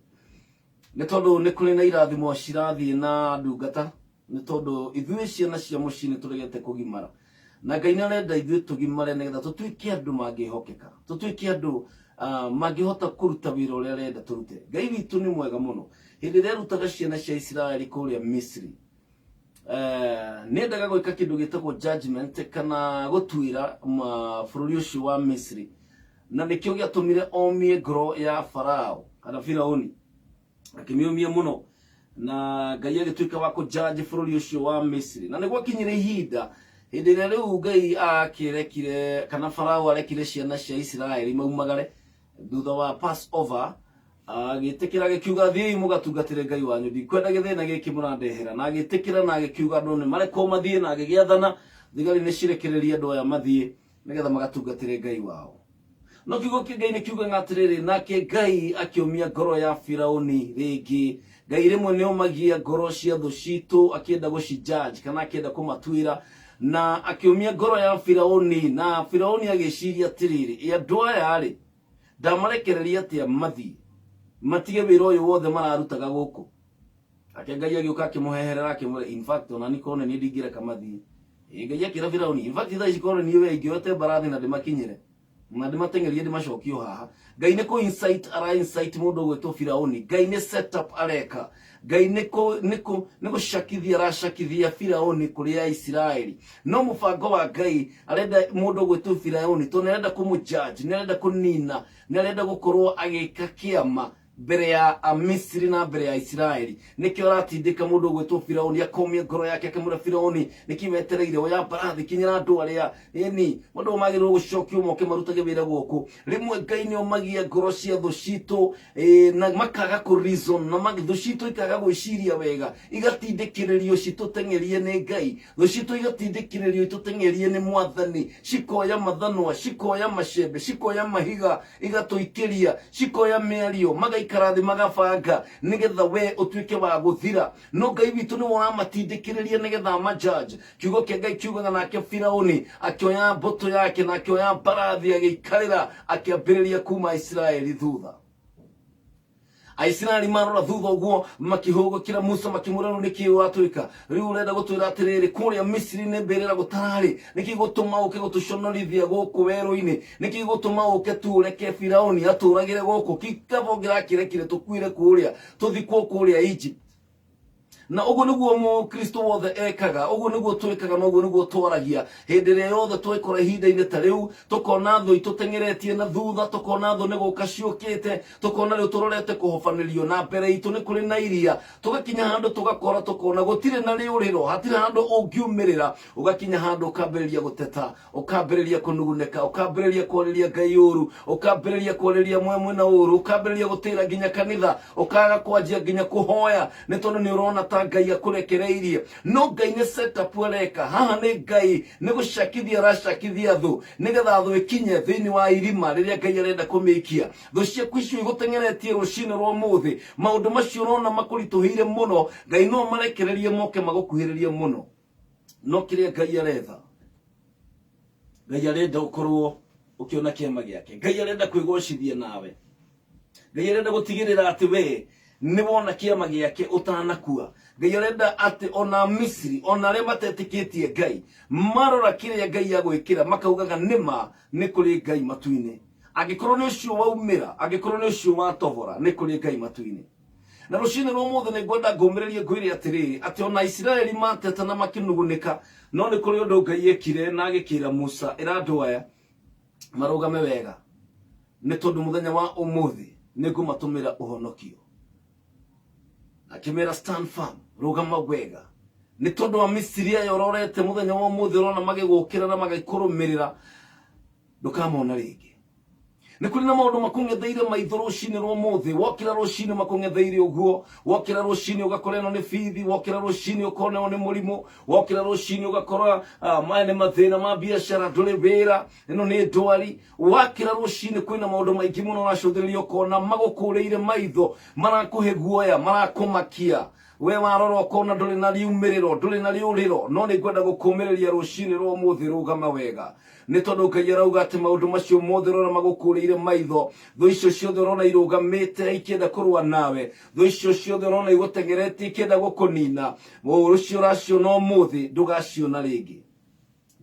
Nĩ tondũ nĩ kũrĩ na irathimo cirathiĩ na ndungata, nĩ tondũ ithuĩ ciana cia mũciĩ nĩ tũregete kũgimara. Na Ngai nĩ arenda ithuĩ tũgimare nĩgetha tũtuĩke andũ mangĩhokeka, tũtuĩke andũ mangĩhota kũruta wĩra ũrĩa arenda tũrute. Ngai witũ nĩ mwega mũno. Hĩndĩ ĩrĩa arutaga ciana cia Isiraeli kũrĩa Misiri, nĩendaga gwĩka kĩndũ gĩtagwo judgment kana gũtuĩra bũrũri ũcio wa Misiri, na nĩkĩo gĩatũmire omie ngoro ya Farao kana Firauni, akĩmĩũmia mũno, na Ngai agĩtuĩka wa kũjudge bũrũri ũcio wa Misiri. Na nĩ gwakinyire ihinda hĩndĩ ĩrĩa rĩu Ngai akĩrekire kana Farao arekire ciana cia Isiraeli maumagare thutha wa Passover, agĩtĩkĩra agĩkiuga, thiĩi mũgatungatĩre Ngai wanyu, ndikwenda gĩthĩna gĩkĩ mũrandehera. Na agĩtĩkĩra na agĩkiuga andũ nĩ marekwo mathiĩ, na agĩgĩathana thigari nĩ cirekererie andũ aya mathiĩ nĩgetha magatungatĩre Ngai wao. No kiugo kĩa Ngai nĩ kiugaga atĩrĩrĩ, nake Ngai akĩũmia ngoro ya Firauni rĩngĩ. Ngai rĩmwe nĩ omagia ngoro cia thũ citũ akĩenda gũcijudge kana akĩenda kũmatuĩra, na akĩũmia ngoro ya Firauni, na Firauni agĩciria atĩrĩrĩ, ĩ andũ aya rĩ, ndamarekereria atĩa mathiĩ matige wĩra ũyũ wothe mararutaga gũkũ? Nake Ngai agĩũka akĩmũheherera akĩmwĩra, in fact ona niĩ korwo nĩ niĩ ndingĩreka mathiĩ. Ĩ Ngai akĩra Firauni, in fact thaa ici korwo nĩ niĩ we ingĩoete mbarathi na ndĩmakinyĩre na ndĩmateng'erie ndĩmacokie o haha. Ngai nĩ kũ incite ara incite mũndũ ũgwĩtwo Firauni. Ngai nĩ set up areka. Ngai nĩ kũ nĩ kũ nĩ gũcakithia aracakithia Firauni kũrĩ Aisiraeli. No mũbango wa Ngai arenda mũndũ ũgwĩtwo Firauni tondũ nĩ arenda kũmũ judge, nĩ arenda kũnina, nĩ arenda gũkorwo agĩka kĩama mbere ya Amisiri na mbere ya Isiraeli. Nĩkĩo aratindĩka mũndũ ũgwĩtwo Firauni akomia ngoro yake akĩmwĩra, Firauni, nĩkĩ wetereire? Oya mbarathi, kinyĩra andũ arĩa ĩni mũndũ magĩrĩirwo gũcokio moke marutage wĩra gũkũ. Rĩmwe Ngai nĩ omagia ngoro cia thũ citũ, na makaga kũ reason, na thũ citũ ikaga gwĩciria wega, igatindĩkĩrĩrio citũteng'erie nĩ Ngai. Thũ citũ igatindĩkĩrĩrio itũteng'erie nĩ Mwathani, cikoya mathanwa, cikoya macembe, cikoya mahiga, igatũikĩria, cikoya mĩario, magaikara thĩ magabanga nĩgetha we ũtuĩke wa gũthira. No Ngai witũ nĩwe ũramatindĩkĩrĩria nĩgetha amajudge. Kiugo kĩa Ngai kiugaga nake Firauni akĩoya mbũtũ yake na akĩoya mbarathi agĩikarĩra, akĩambĩrĩria kuma Isiraeli thutha. Aisiraeli marora thutha ũguo makĩhũgũkĩra Musa makĩmwĩra, rĩu nĩkĩ ũratwĩka? Rĩu ũrenda gũtwĩra atĩrĩrĩ, kũrĩa Misiri nĩ mbĩrĩra gũtararĩ? Nĩkĩ gũtũma ũke gũtũconorithia gũkũ werũ-inĩ? Nĩkĩ gũtũma ũke tu ũreke Firauni atũragĩre gũkũ? Kikaba ũngĩrakĩrekire tũkuire kũrĩa, tũthikwo kũrĩa Egypt. Na ũguo nĩguo mũkristo wothe ekaga, ũguo nĩguo twĩkaga, na ũguo nĩguo twaragia. Hĩndĩ ĩrĩa yothe twekora ihinda-inĩ ta rĩu, tũkona thũ itũteng'eretie na thutha, tũkona thũ nĩ gũka ciũkĩte, tũkona rĩu tũrorete kũhobanĩrio, na mbere itũ nĩ kũrĩ na iria, tũgakinya handũ tũgakora tũkona gũtirĩ na rĩũrĩro, hatirĩ handũ ũngiumĩrĩra, ũgakinya handũ ũkambĩrĩria gũteta, ũkambĩrĩria kũnugunĩka, ũkambĩrĩria kwarĩria Ngai ũru, ũkambĩrĩria kwarĩria mwe mwena ũru, ũkambĩrĩria gũtĩra nginya kanitha, ũkaga kwanjia nginya kũhoya, nĩ tondũ nĩ ũrona ta Ngai akũrekereirie. No Ngai nĩ setup areka haha. Nĩ Ngai nĩ gũcakithia aracakithia thũ nĩgetha thũ ĩkinye thĩinĩ wa irima rĩrĩa Ngai arenda kũmĩikia. Thũ ciaku icio igũteng'eretie rũcinĩ rwa ũmũthĩ, maũndũ macio ũrona makũritũhĩire mũno, Ngai no marekererie moke magũkuhĩrĩrie mũno. No kĩrĩa Ngai aretha, Ngai arenda ũkorwo ũkĩona kĩama gĩake. Ngai arenda kwĩgocithia nawe. Ngai arenda gũtigĩrĩra atĩ we nĩ wona kĩama gĩake ũtanakua. Ngai arenda atĩ ona Misiri, ona arĩa matetĩkĩtie Ngai, marora kĩrĩa Ngai agwĩkĩra makaugaga nĩma nĩ kũrĩ Ngai matu-inĩ. Angĩkorwo nĩ ũcio waumĩra, angĩkorwo nĩ ũcio watobora, nĩ kũrĩ Ngai matu-inĩ. Na rũcinĩ rwa ũmũthĩ nĩ ngwenda ngũmĩrĩrie ngwĩre atĩrĩrĩ, atĩ ona Isiraeli mateta na makĩnugunĩka, no nĩ kũrĩ ũndũ Ngai ekire na agĩkĩra Musa, ĩra andũ aya marũgame wega, nĩ tondũ mũthenya wa ũmũthĩ nĩ ngũmatũmĩra ũhonokio. Akĩmera stand firm, rũgama wega, nĩ tondũ wa Misiri aya ũrorete mũthenya wa ũmũthĩ ũrona magĩgũkĩra na magĩkũrũmĩrĩra, ndũkamona rĩngĩ. Nĩ kũrĩ na maũndũ makũng'etheire maitho rũcinĩ rwa ũmũthĩ. Wokĩra rũcinĩ makũng'etheire ũguo, wokĩra rũcinĩ ũgakora ĩno nĩ bithi, wokĩra rũcinĩ ũkona ĩyo nĩ mũrimũ, wokĩra rũcinĩ ũgakora maya nĩ mathĩna ma biacara, ndũrĩ wĩra, ĩno nĩ ndwari. Wakĩra rũcinĩ kwĩna maũndũ maingĩ mũno ũracũthĩrĩria ũkona magũkũrĩire maitho, marakũhe guoya, marakũmakia. We warora ũkona ndũrĩ na riumĩrĩro, ndũrĩ na rĩũrĩro, no nĩ ngwenda gũkũmĩrĩria rũcinĩ rwa ũmũthĩ, rũgama wega, nĩ tondũ Ngai arauga atĩ maũndũ macio mothe ũrona magũkũrĩire maitho, thũ icio ciothe ũrona irũgamĩte ikĩenda kũrũa nawe, thũ icio ciothe ũrona igũteng'eretie ikĩenda gũkũnina, rũciũ ũraciona ũmũthĩ ndũgaciona rĩngĩ.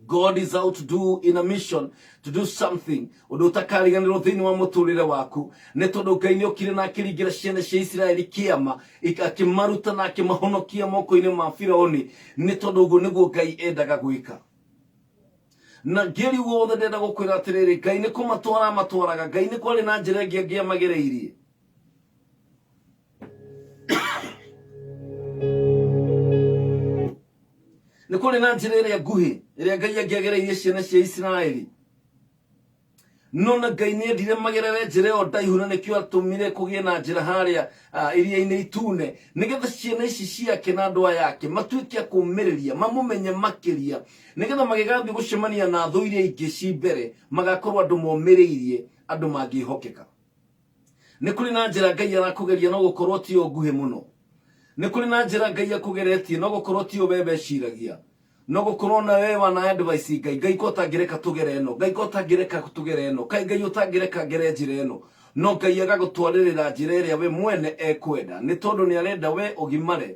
God is out to do in a mission to do something ũndũ ũtakariganĩrwo thĩinĩ wa mũtũrĩre waku, nĩ tondũ Ngai nĩ okire na akĩringĩra ciana cia Isiraeli kĩama, akĩmaruta na akĩmahonokia moko-inĩ ma Firaũni, nĩ tondũ ũguo nĩguo Ngai endaga gwĩka. Na ngĩri ũguo wothe ndĩrenda gũkwĩra atĩrĩrĩ, Ngai nĩ kũmatwara amatwaraga, Ngai nĩ kwarĩ na njĩra ĩngĩ angĩamagereirie. Nĩ kũrĩ na njĩra ĩrĩa nguhĩ ĩrĩa Ngai angĩagereirie ciana cia Isiraeli, no na Ngai nĩ endire magerere njĩra ĩyo ndaihu, na nĩkĩo atũmire kũgĩe na njĩra harĩa iria-inĩ itune, nĩgetha ciana ici ciake na andũ aya ake matuĩke a kũũmĩrĩria, mamũmenye makĩria, nĩgetha magĩgathiĩ gũcemania na thũ iria ingĩ ci mbere, magakorwo andũ momĩrĩirie, andũ mangĩhokeka. Nĩ kũrĩ na njĩra Ngai arakũgeria, no gũkorwo tiyo nguhĩ mũno. Nĩ kũrĩ na njĩra Ngai akũgeretie, no gũkorwo tiyo we weciragia, no gũkorwo na we wana advice Ngai, Ngai ko ũtangĩreka tũgere ĩno, Ngai ko ũtangĩreka tũgere ĩno, kaĩ Ngai ũtangĩreka ngere njĩra ĩno, no Ngai agagũtwarĩrĩra njĩra ĩrĩa we mwene ekwenda, nĩ tondũ nĩ arenda we ũgimare,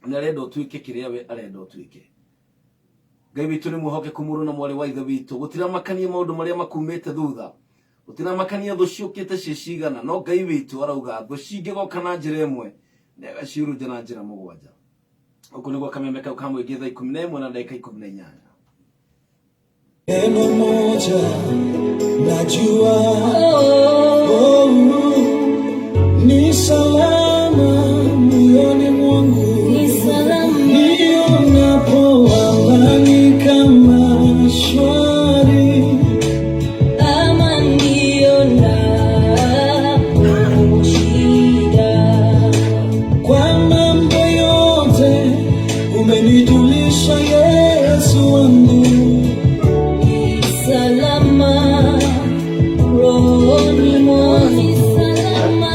nĩ arenda ũtuĩke kĩrĩa we arenda ũtuĩke. Ngai witũ nĩ mwĩhokeku, mũrũ na mwarĩ wa ithe witũ, gũtiramakania maũndũ marĩa makumĩte thutha, gũtiramakania thũ ciũkĩte ciĩ cigana, no Ngai witũ arauga thũ cingĩgoka na njĩra ĩmwe nĩ agaciurunja na njĩra mũgwanja. Ũguo nĩguo kameme kau ka mũingĩ thaa 11 na ndagĩka 18. Neno moja najua, oh, ni salama moyoni mwangu, Ni salama. Nionapo amani kama shwari, Ama nionapo shida, kwa mambo yote umenijulisha Yesu wangu, ni salama rohoni mwangu, salama.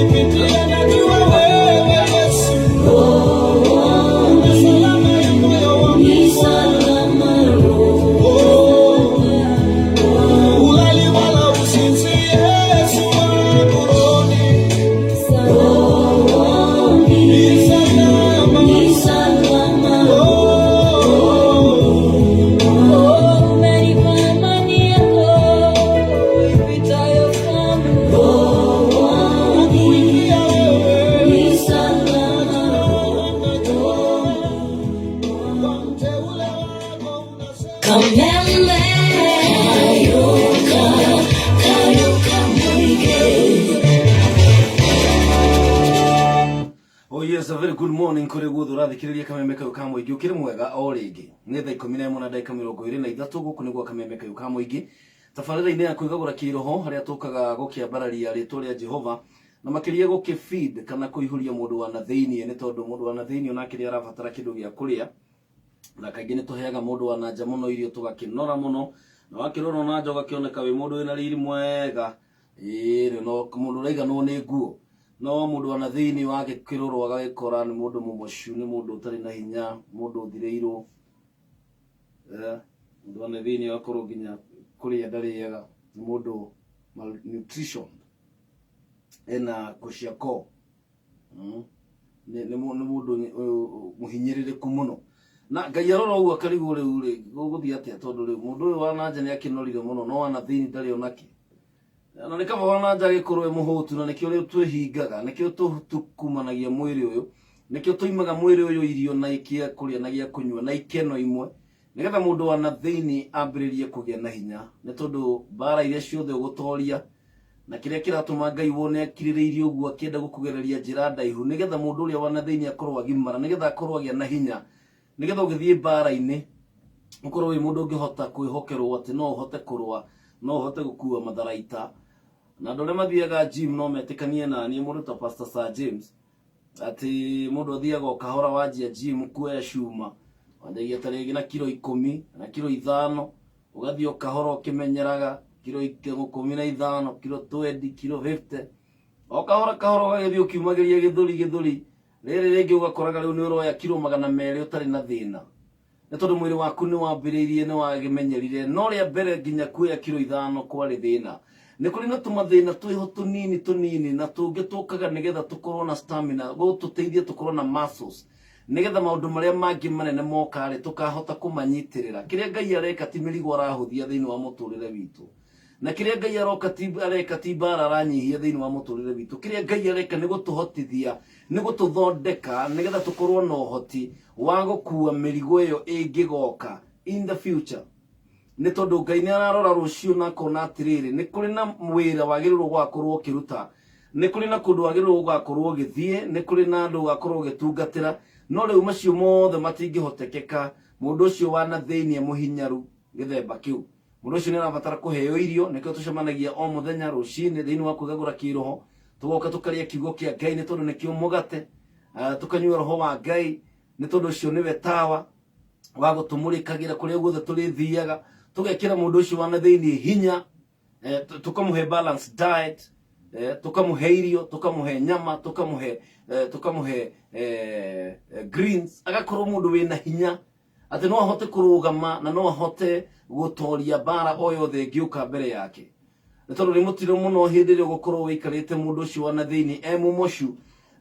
Nikipitia najua wewe Yesu una salama ya moyo wangu. Ni salama Oh, ulali wala usinzi Yesu wangu rohoni. rohoni, Ni salama. ni salama. Oh, Oh, umenipa amani yako ipitayo fahamu. Rohoni, nakuimbia wewe. ni salama. Najua kwa mteule wako unasema. Kameme kayoka kayoka mwige. Oh yes, a very good morning kuri guothe ũrathikĩrĩria kameme kayũ ka mũingĩ ũkĩrĩ mwega o rĩngĩ nĩ thaa 11 na ndagĩka 23 gũkũ nĩ gwa kameme kayũ ka mũingĩ tabarĩra-inĩ ya kwĩgagũra kĩroho harĩa tũkaga gũkĩambararia rĩtwa rĩa Jehova na makĩria gũkĩ feed kana kũihũria mũndũ wa na thĩiniĩ nĩ tondũ mũndũ wa na thĩiniĩ onake nĩ arabatara kĩndũ gĩa kũrĩa na kaingĩ nĩ tũheaga mũndũ wa na nja mũno irio tũgakĩnora mũno na wakĩrora na nja ũgakĩoneka wĩ mũndũ wĩna riri mwega ĩĩ no mũndũ ũraiganwo nĩ nguo no mũndũ wa na thĩiniĩ wagĩkĩrorwo agagĩkora nĩ mũndũ mũmocu nĩ mũndũ ũtarĩ na hinya mũndũ ũthirĩirwo. Mũndũ wa na thĩiniĩ agakorwo nginya kũrĩa ndarĩaga nĩ mũndũ malnutrition ena kũciako nĩ mũndũ mũhinyĩrĩrĩku mũno na Ngai arora ũguo akarigwo rĩu rĩ gũgũthiĩ atĩa tondũ rĩu mũndũ ũyũ wa na nja nĩ akĩnorire mũno no wa na thĩiniĩ ndarĩ onake na nĩ kaba wa na nja agĩkorwo e mũhũtu na nĩkĩo rĩu twĩhingaga nĩkĩo tũkumanagia mwĩrĩ ũyũ nĩkĩo tũimaga mwĩrĩ ũyũ irio na gĩa kũrĩa na gĩa kũnyua na ikeno imwe nĩgetha mũndũ wa na thĩiniĩ ambĩrĩrie kũgĩa na hinya nĩ tondũ mbara iria ciothe ũgũtoria na kĩrĩa kĩratũma Ngai wone akirĩrĩirie ũguo akĩenda gũkũgereria njĩra ndaihu nĩgetha mũndũ ũrĩa wa na thĩiniĩ akorwo agimara nĩgetha akorwo agĩa na hinya nĩgetha ũgĩthiĩ mbara-inĩ ũkorwo wĩ mũndũ ũngĩhota kwĩhokerwo atĩ no ũhote kũrũa no ũhote gũkua matharaita na andũ arĩa mathiaga gym no metĩkanie na niĩ mũndũ ta Pastor Sir James atĩ mũndũ athiaga o kahora wanjia gym kuoya cuma wanjagia ta rĩngĩ na kiro 10 na kiro 5 ũgathiĩ o kahora ũkĩmenyeraga kiro 15 kiro 20 kiro 50 o kahora kahora ũgagĩthiĩ ũkiumagĩria gĩthũri gĩthũri rĩrĩ rĩngĩ ũgakoraga rĩu nĩ ũroya kiro 200 ũtarĩ na thĩna nĩ tondũ mwĩrĩ waku nĩ wambĩrĩirie nĩ wagĩmenyerire no rĩa mbere nginya kuoya kiro 5 kwarĩ thĩna nĩ kũrĩ na tũmathĩna twĩho tũnini tũnini na tũngĩ tũkaga nĩgetha tũkorwo na stamina gũtũteithia tũkorwo na muscles nĩgetha maũndũ marĩa mangĩ manene moka rĩ tũkahota kũmanyitĩrĩra kĩrĩa Ngai areka ti mĩrigo arahũthia thĩinĩ wa mũtũrĩre witũ na kĩrĩa Ngai aroka ti areka ti mbara aranyihia thĩinĩ wa mũtũrĩre witũ kĩrĩa Ngai areka nĩ gũtũhotithia nĩ gũtũthondeka nĩgetha tũkorwo na ũhoti wa gũkua mĩrigo ĩyo ĩngĩgoka in the future nĩ tondũ Ngai nĩ ararora rũciũ na akona atĩrĩrĩ nĩ kũrĩ na wĩra wagĩrĩirwo gũgakorwo ũkĩruta nĩ kũrĩ na kũndũ wagĩrĩirwo gũgakorwo ũgĩthiĩ nĩ kũrĩ na andũ ũgakorwo ũgĩtungatĩra no rĩu macio mothe matingĩhotekeka mũndũ ũcio wa na thĩiniĩ mũhinyaru gĩthemba kĩu mũndũ ũcio nĩ arabatara kũheo irio nĩkĩo tũcemanagia o mũthenya rũcinĩ thĩinĩ wa kwĩgagũra kĩroho tũgoka tũkarĩa kiugo kĩa Ngai nĩ tondũ nĩkĩo mũgate tũkanyua roho wa Ngai nĩ tondũ ũcio nĩwe tawa wa gũtũmũrĩkagĩra kũrĩa guothe tũrĩthiaga tũgekĩra mũndũ ũcio wa na thĩiniĩ hinya tũkamũhe balanced diet tũkamũhe irio tũkamũhe nyama tũkamũhe greens agakorwo mũndũ wĩna hinya atĩ no ahote kũrũgama na no ahote gũtoria mbara o yothe ĩngĩũka mbere yake nĩ tondũ nĩ mũtino mũno hĩndĩ ĩrĩa ũgũkorwo wĩikarĩte mũndũ ũcio wa na thĩiniĩ e mũmocu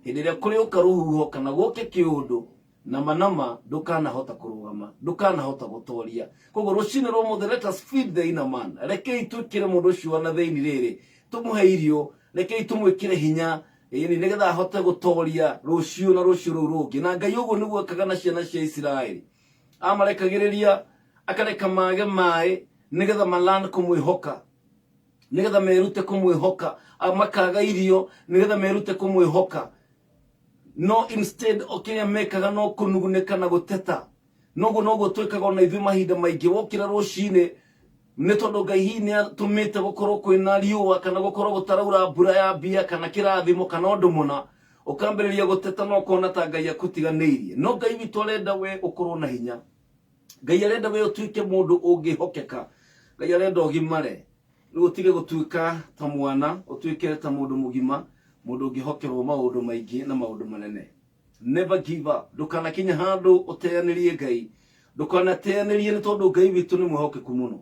hĩndĩ ĩrĩa kũrĩũka rũhuho kana gũke kĩũndũ na manama ndũkanahota kũrũgama ndũkanahota gũtoria koguo rũcinĩ rwa ũmũthĩ let us feed the inner man rekei twĩkĩre mũndũ ũcio wa na thĩiniĩ rĩrĩ tũmũhe irio rekei tũmwĩkĩre hinya ĩni nĩgetha ahote gũtoria rũciũ na rũciũ rũu rũngĩ na Ngai ũguo nĩguo ekaga na ciana cia Isiraeli amarekagĩrĩria akareka mage maĩ nĩgetha malan kũmwĩhoka nĩgetha merute kũmwĩhoka makaga irio nĩgetha merute kũmwĩhoka no instead o kĩrĩa mekaga no kũnugunĩka na gũteta noguo noguo twĩkaga ona ithuĩ mahinda maingĩ wokĩra rũcinĩ nĩ tondũ Ngai hihi nĩ atũmĩte gũkorwo kwĩna riũa kana gũkorwo gũtaraura mbura ya mbia kana kĩrathimo kana ũndũ mũna ũkambĩrĩria gũteta na ũkona ta Ngai akũtiganĩirie no Ngai witũ arenda we ũkorwo na hinya Ngai arenda we ũtuĩke mũndũ ũngĩhokeka Ngai arenda ũgimare rĩu ũtige gũtuĩka ta mwana ũtuĩke ta mũndũ mũgima Mũndũ ũngĩhokerwo maũndũ maingĩ na maũndũ manene. Never give up. Ndũkanakinye handũ ũteanĩrie Ngai. Ndũkanateanĩrie nĩ tondũ Ngai witũ nĩ mwĩhokeku mũno.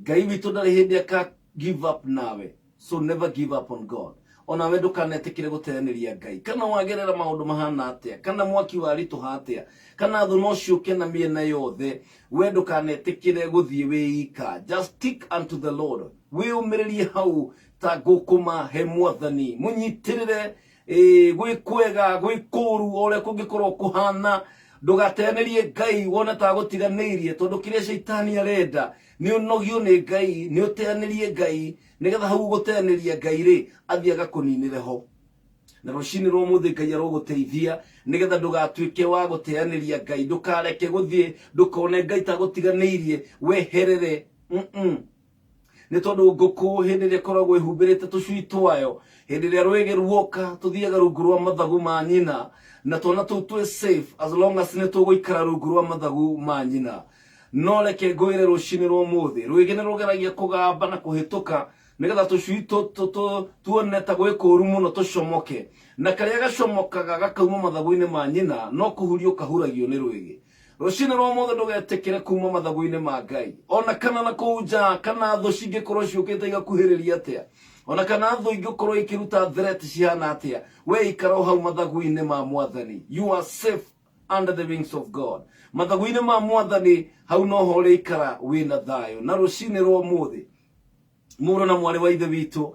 Ngai witũ ndarĩ hĩndĩ aka give up nawe. So never give up on God. Onawe ndũkanetĩkĩre gũteanĩria Ngai. Kana wagerera maũndũ mahana atĩa, kana mwaki waritũha atĩa, kana thũ no ciũke na mĩena yothe, we ndũkanetĩkĩre gũthiĩ wĩika. Just stick unto the Lord. Wĩyũmĩrĩrie hau ta ngũkũma he Mwathani. Mũnyitĩrĩre gwĩ kwega, gwĩ kũũru, o ũrĩa kũngĩkorwo kũhana. Ndũgateanĩrie Ngai wone ta agũtiganĩirie, tondũ kĩrĩa caitani arenda nĩ ũnogio nĩ Ngai, nĩ ũteanĩrie Ngai, nĩgetha hau ũgũteanĩria Ngai rĩ, athiĩ agakũninĩre ho. Na rũcinĩ rwa ũmũthĩ Ngai arogũteithia nĩgetha ndũgatuĩke wa gũteanĩria Ngai, ndũkareke gũthiĩ, ndũkone Ngai ta agũtiganĩirie, weherere. Nĩ tondũ ngũkũ hĩndĩ ĩrĩa ĩkoragwo ĩhumbĩrĩte tũcui twayo, hĩndĩ ĩrĩa rwĩgĩ ruoka tũthiaga rungu rwa mathagu ma nyina, na twana tũu twĩ safe as long as nĩ tũgũikara rungu rwa mathagu ma nyina. No reke ngwĩre rũcinĩ rwa ũmũthĩ, rwĩgĩ nĩ rũgeragia kũgamba na kũhĩtũka nĩgetha tũcui tuone ta gwĩ kũũru mũno tũcomoke, na karĩa gacomokaga gakauma mathagu-inĩ ma nyina no kũhurio kahuragio nĩ rwĩgĩ. Rũcinĩ rwa ũmũthĩ ndũgetĩkĩre kuma mathagu-inĩ ma Ngai, ona kana na kũu nja, kana thũ cingĩkorwo ciũkĩte igakuhĩrĩria atĩa, ona kana thũ ingĩkorwo ikĩruta threat cihana atĩa, we ikara o hau mathagu-inĩ ma Mwathani. You are safe under the wings of God. Mathagu-inĩ ma Mwathani hau noho ũrĩikara wĩna thayũ. Na rũcinĩ rwa ũmũthĩ, mũrũ na mwarĩ wa ithe witũ,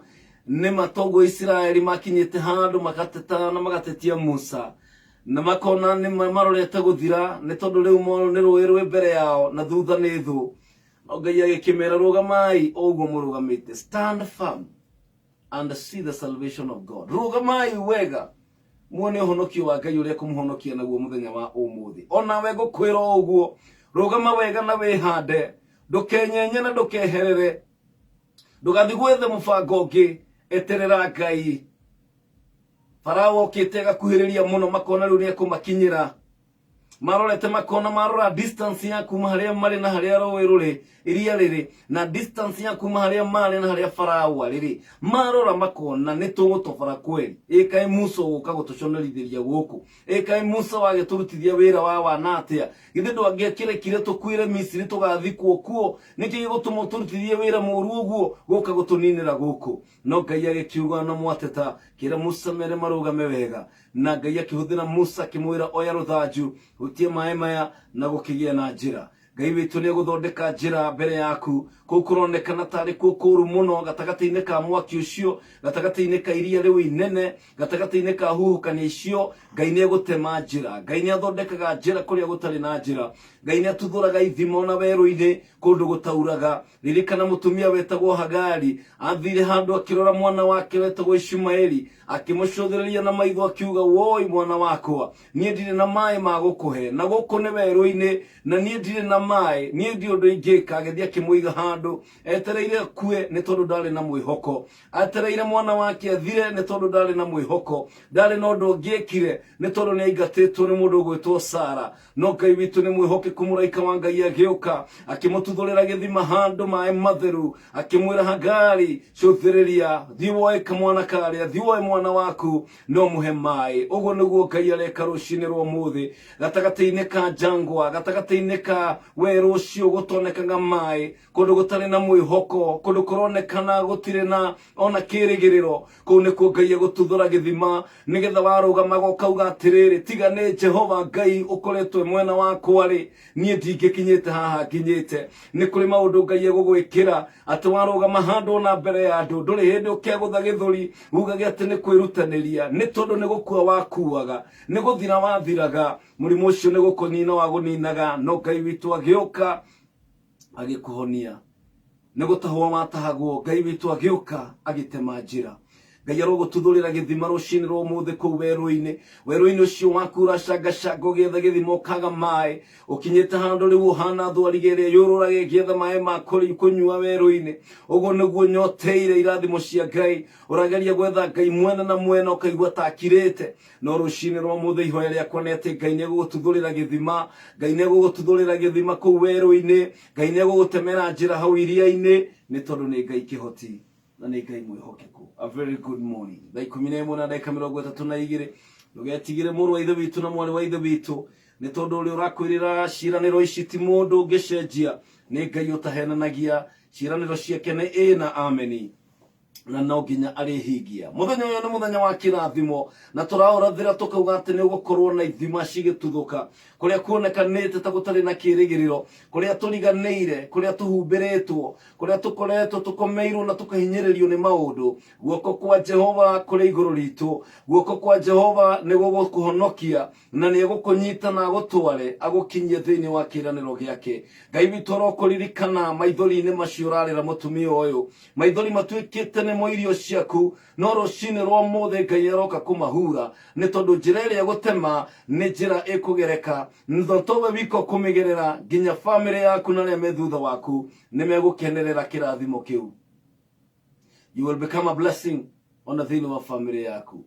nĩ matongo Isiraeli makinyĩte handũ magateta na magatetia Musa, na makona nĩ marorete gũthira, nĩ tondũ rĩu nĩ rũĩ rwĩ mbere yao na thutha nĩ thũ. No Ngai agĩkĩmera, rũgamai o ũguo mũrũgamĩte, stand firm and see the salvation of God. Rũgamai wega muone ũhonokio wa Ngai ũrĩa kũmũhonokia naguo mũthenya wa ũmũthĩ. Onawe ngũkwĩra o ũguo, rũgama wega na wĩhande, ndũkenyenye na ndũkeherere, ndũgathiĩ gwethe mũbango ũngĩ, eterera Ngai. Farao okĩte agakuhĩrĩria mũno, makona rĩu nĩekũmakinyĩra. Marorete makona, marora distance ya kuma harĩa marĩ na harĩa rũĩ rũrĩ, iria rĩrĩ, na distance ya kuma harĩa marĩ na harĩa Farao arĩ rĩ, marora makona nĩ tũgũtobora kweri. Ĩ kaĩ Musa ũgũka gũtũconorithĩria gũkũ? Ĩ kaĩ Musa wagĩtũrutithia wĩra wa wana atĩa? Githĩ ndwangĩakĩrekire tũkuĩre Misiri tũgathikwo kuo? Nĩkĩ gĩgũtũma ũtũrutithie wĩra mũũru ũguo gũka gũtũninĩra gũkũ? No Ngai agĩkiuga na mwateta, kĩra Musa mere marũgame wega. Na Ngai akĩhũthĩra Musa akĩmwĩra, oya rũthanju, hutia maĩ maya, na gũkĩgĩa na njĩra. Ngai witũ nĩ egũthondeka njĩra mbere yaku. Kũu kũronekana tarĩ kuo kũũru mũno, gatagatĩ-inĩ ka mwaki ũcio, gatagatĩ-inĩ ka iria rĩu inene, gatagatĩ-inĩ ka huhũkanio icio, Ngai nĩ egũtema njĩra. Ngai nĩ athondekaga njĩra kũrĩa gũtarĩ na njĩra. Ngai nĩ atuthũraga ithima ona werũ-inĩ kũndũ gũtauraga. Ririkana mũtumia wetagwo Hagari athire handũ akĩrora mwana wake wetagwo Ishumaeli, akĩmũcũthĩrĩria na maitho akiuga, woi mwana wakwa, niĩ ndirĩ na maĩ ma gũkũhe, na gũkũ nĩ werũ-inĩ, na niĩ ndirĩ na maĩ, niĩ ndirĩ ũndũ ingĩka. Agĩthiĩ akĩmũiga handũ etereire akue, nĩ tondũ ndarĩ na mwĩhoko. Etereire mwana wake athire, nĩ tondũ ndarĩ na mwĩhoko, ndarĩ na ũndũ ũngĩekire, nĩ tondũ nĩ aingatĩtwo nĩ mũndũ ũgwĩtwo Sara. No Ngai witũ nĩ mwĩhokeku. Mũraika wa Ngai agĩũka akĩmũtuthũrĩra gĩthima handũ maĩ matheru, akĩmwĩra, Hagari, cũthĩrĩria, thiĩ woe kamwana karĩa, thiĩ woe mwana waku no mũhe maĩ. Ũguo nĩguo Ngai areka rũcinĩ rwa ũmũthĩ, gatagatĩ-inĩ ka njangwa, gatagatĩ-inĩ ka werũ ũcio gũtonekaga maĩ, kũndũ gũtarĩ na mwĩhoko, kũndũ kũronekana gũtirĩ na ona kĩrĩgĩrĩro. Kũu nĩkuo Ngai egũtuthũra gĩthima, nĩgetha warũgamaga ũkauga atĩrĩrĩ, tiga nĩ Jehova Ngai ũkoretwo mwena wakwa rĩ, niĩ ndingĩkinyĩte haha nginyĩte. Nĩ kũrĩ maũndũ Ngai egũgwĩkĩra atĩ warũgama handũ ona mbere ya andũ, ndũrĩ hĩndĩ ũkegũtha gĩthũri ugage atĩ nĩ kwĩrutanĩria, nĩ tondũ nĩ gũkua wakuaga, nĩ gũthira wathiraga, mũrimũ ũcio nĩ gũkũnina wagũninaga. No Ngai witũ agĩũka agĩkũhonia, nĩ gũtahwo watahagwo, Ngai witũ agĩũka agĩtema njĩra. Ngai arogũtuthũrĩra gĩthima rũcinĩ rwa ũmũthĩ kũu werũ-inĩ, werũ-inĩ ũcio waku ũracangacanga ũgĩetha gĩthima ũkaga maĩ, ũkinyĩte handũ rĩu ũhana thwariga ĩrĩa yũrũraga ĩgĩetha maĩ ma kũnyua werũ-inĩ. Ũguo nĩguo nyoteire irathimo cia Ngai, ũrageria gwetha Ngai mwena na mwena ũkaigua ta akirĩte. No rũcinĩ rwa ũmũthĩ ihoya rĩakwa nĩ atĩ Ngai nĩ egũgũtuthũrĩra gĩthima, Ngai nĩ egũgũtuthũrĩra gĩthima kũu werũ-inĩ, Ngai nĩ egũgũtemera njĩra hau iria-inĩ, nĩ tondũ nĩ Ngai kĩhoti. Na nĩ Ngai mwĩhokeku. A very good morning. Thaa 11 na ndagĩka 32. Ndũgetigĩre, mũrũ wa ithe witũ na mwarĩ wa ithe witũ, nĩ tondũ ũrĩa ũrakwĩrĩra ciĩranĩro ici ti mũndũ ũngĩcenjia, nĩ Ngai ũtahenanagia. Ciĩranĩro ciake nĩ ĩ na ameni, na no nginya arĩhingia. Mũthenya ũyũ nĩ mũthenya wa kĩrathimo, na tũraũrathĩra tũkauga atĩ nĩ ũgũkorwo na ithima cigĩtuthũka kũrĩa kuonekanĩte ta gũtarĩ na kĩĩrĩgĩrĩro, kũrĩa tũriganĩire, kũrĩa tũhumbĩrĩtwo, kũrĩa tũkoretwo tũkomeirwo na tũkahinyĩrĩrio nĩ maũndũ. Guoko kwa Jehova kũrĩ igũrũ ritũ. Guoko kwa Jehova nĩ gũgũkũhonokia, na nĩ egũkũnyita na agũtware agũkinyie thĩinĩ wa kĩĩranĩro gĩake. Ngai witũ arokũririkana maithori-inĩ macio ũrarĩra, mũtumia ũyũ. Maithori matuĩkĩte nĩmo irio ciaku, no rũcinĩ rwa ũmũthĩ Ngai aroka kũmahura, nĩ tondũ njĩra ĩrĩa gũtema nĩ njĩra ĩkũgereka, na towe wika ũkũmĩgerera, nginya bamĩrĩ yaku na arĩa me thutha waku nĩ megũkenerera kĩrathimo kĩu. You will become a blessing ona thĩinĩ wa bamĩrĩ yaku.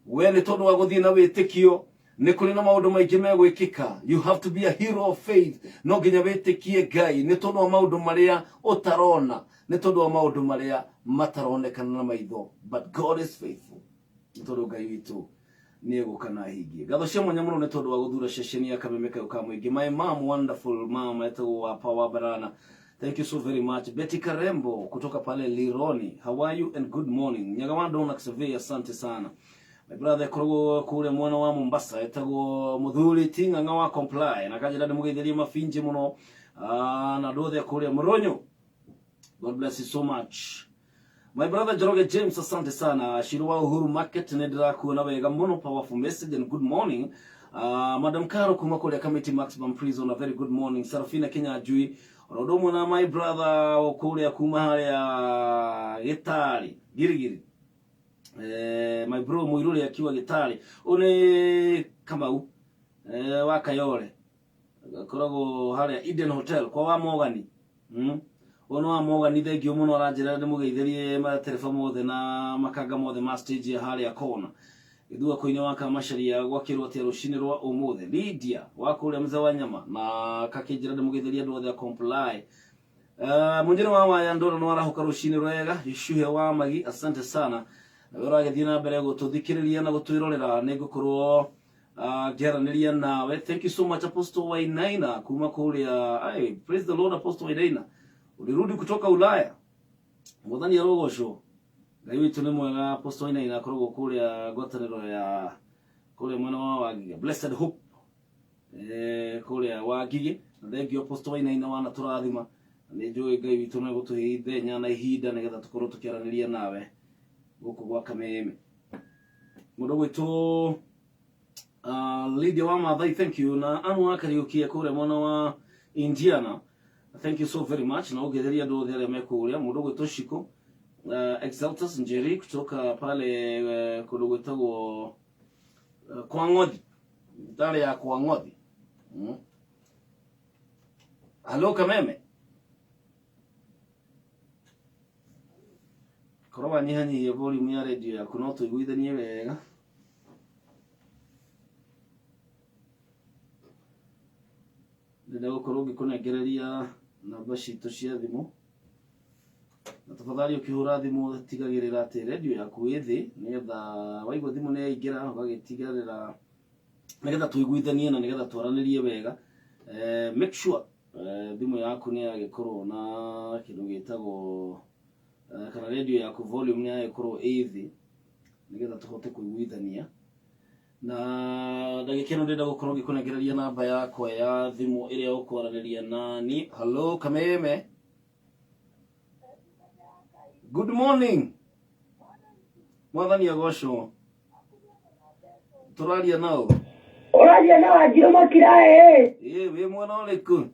We nĩ tondũ wa gũthiĩ na wĩtĩkio, nĩ kũrĩ na maũndũ maingĩ megwĩkĩka. You have to be a hero of faith. No nginya wĩtĩkie Ngai nĩ tondũ wa maũndũ marĩa ũtarona, nĩ tondũ wa maũndũ marĩa mataronekana na maitho, but God is faithful, nĩ tondũ Ngai witũ nĩ egũka na ahingie. Ngatho cia mwanya mũno nĩ tondũ wa gũthura ceceni ya Kameme Kayũ ka Mũingĩ. My mom, wonderful mom, etagwo wa Power Barana, thank you so very much. Betty Karembo kutoka pale Lironi, how are you and good morning. Nyaga wa Dona Xavier, asante sana. My brother ekoragwo kũrĩa mwena wa Mombasa, etagwo Mũthuri Ting'ang'a wa Comply, na kanjĩra ndĩmũgeithĩrie mabinji mũno. Ah, na andũ othe kũrĩa Mũrũnyũ, God bless you so much. My brother Njoroge James, asante sana. Shiro wa Uhuru Market, nĩ ndĩrakuona wega mũno. Powerful message and good morning. Madam Caro kuma kũrĩa Kamiti Maximum Prison, a very good morning. Sarafina Kinyanjui, oro ũndũ ũmwe na my brother o kũrĩa kuma harĩa Gĩtarĩ, Girigiri. My bro Mũirũrĩ akiwa Gĩtarĩ. Ũyũ nĩ Kamau wa Kayole. Akoragwo harĩa Eden Hotel kwa wa Mogani. Ũyũ nĩ wa Mogani, thengio mũno. Aranjĩra ndĩmũgeithĩrie matereba mothe na makanga mothe ma stage ya harĩa kona gĩthua kũinĩ wa Kamacaria. Gwakĩrwo atĩa rũcinĩ rwa ũmũthĩ? Lydia wa kũrĩa mzee wa nyama na kakĩnjĩra ndĩmũgeithĩrie andũ othe a Comply. Mũnjĩre wa waya ndona nĩ warahũka rũcinĩ rwega. Icuhe wa magi, asante sana. Nawe ũragĩthiĩ na mbere gũtũthikĩrĩria na gũtwĩrorera, nĩ ngũkorwo ngĩaranĩria nawe. Thank you so much, Apostle Wainaina kuma kũrĩa. Ay, praise the Lord. Apostle Wainaina, ulirudi kutoka Ulaya. Mwathani arogocwo, Ngai witũ nĩ mwega. Apostle Wainaina akoragwo kũrĩa ngwatanĩro ya kũrĩa mwena wa Wangige, Blessed Hope, kũrĩa Wangige. Na thank you, Apostle Wainaina, wana tũrathima, na nĩ njũĩ Ngai witũ no egũtũhe ithenya na ihinda nĩgetha tũkorwo tũkĩaranĩria nawe gũkũ gwa Kameme. Mũndũ gwĩtwo Lydia wa Mathai, thank you. Na Anu wa Kariuki kũrĩa mwena wa Indiana, thank you so very much. Na ũngĩtheria andũ othe arĩa me kũrĩa. Mũndũ gwĩtwo Shiko Exaltus Njeri kutoka pale kũndũ gwĩtagwo kwa Ng'othi, thibitarĩ ya kwa Ng'othi. Halo Kameme, korwo wanyihanyihia volume ya radio yaku no tũiguithanie wega. Ndĩrenda gũkorwo ngĩkũnengereria namba citũ cia thimũ, na tafadhali ũkĩhũra thimũ tigagĩrĩra atĩ radio yaku ĩ thĩ, nĩgetha waigua thimũ nĩ yaingĩra ũgagĩtigĩrĩra, nĩgetha tũiguithanie na nĩgetha twaranĩrie wega. Make sure thimũ yaku nĩ yagĩkorwo na kĩndũ gĩtagwo kana radio yaku volume nĩ yagĩkorwo ĩ thĩ, nĩgetha tũhote kũiguithania. Na ndagĩka ĩno ndĩrenda gũkorwo ngĩkũnengereria namba yakwa ya thimũ ĩrĩa ũkwaranĩria nani. Hello Kameme, good morning. Mwathani agocwo. Tũraria nao? Ũraria na Wanjirũ Makiraĩ. Ĩ wĩ mwena ũrĩkũ?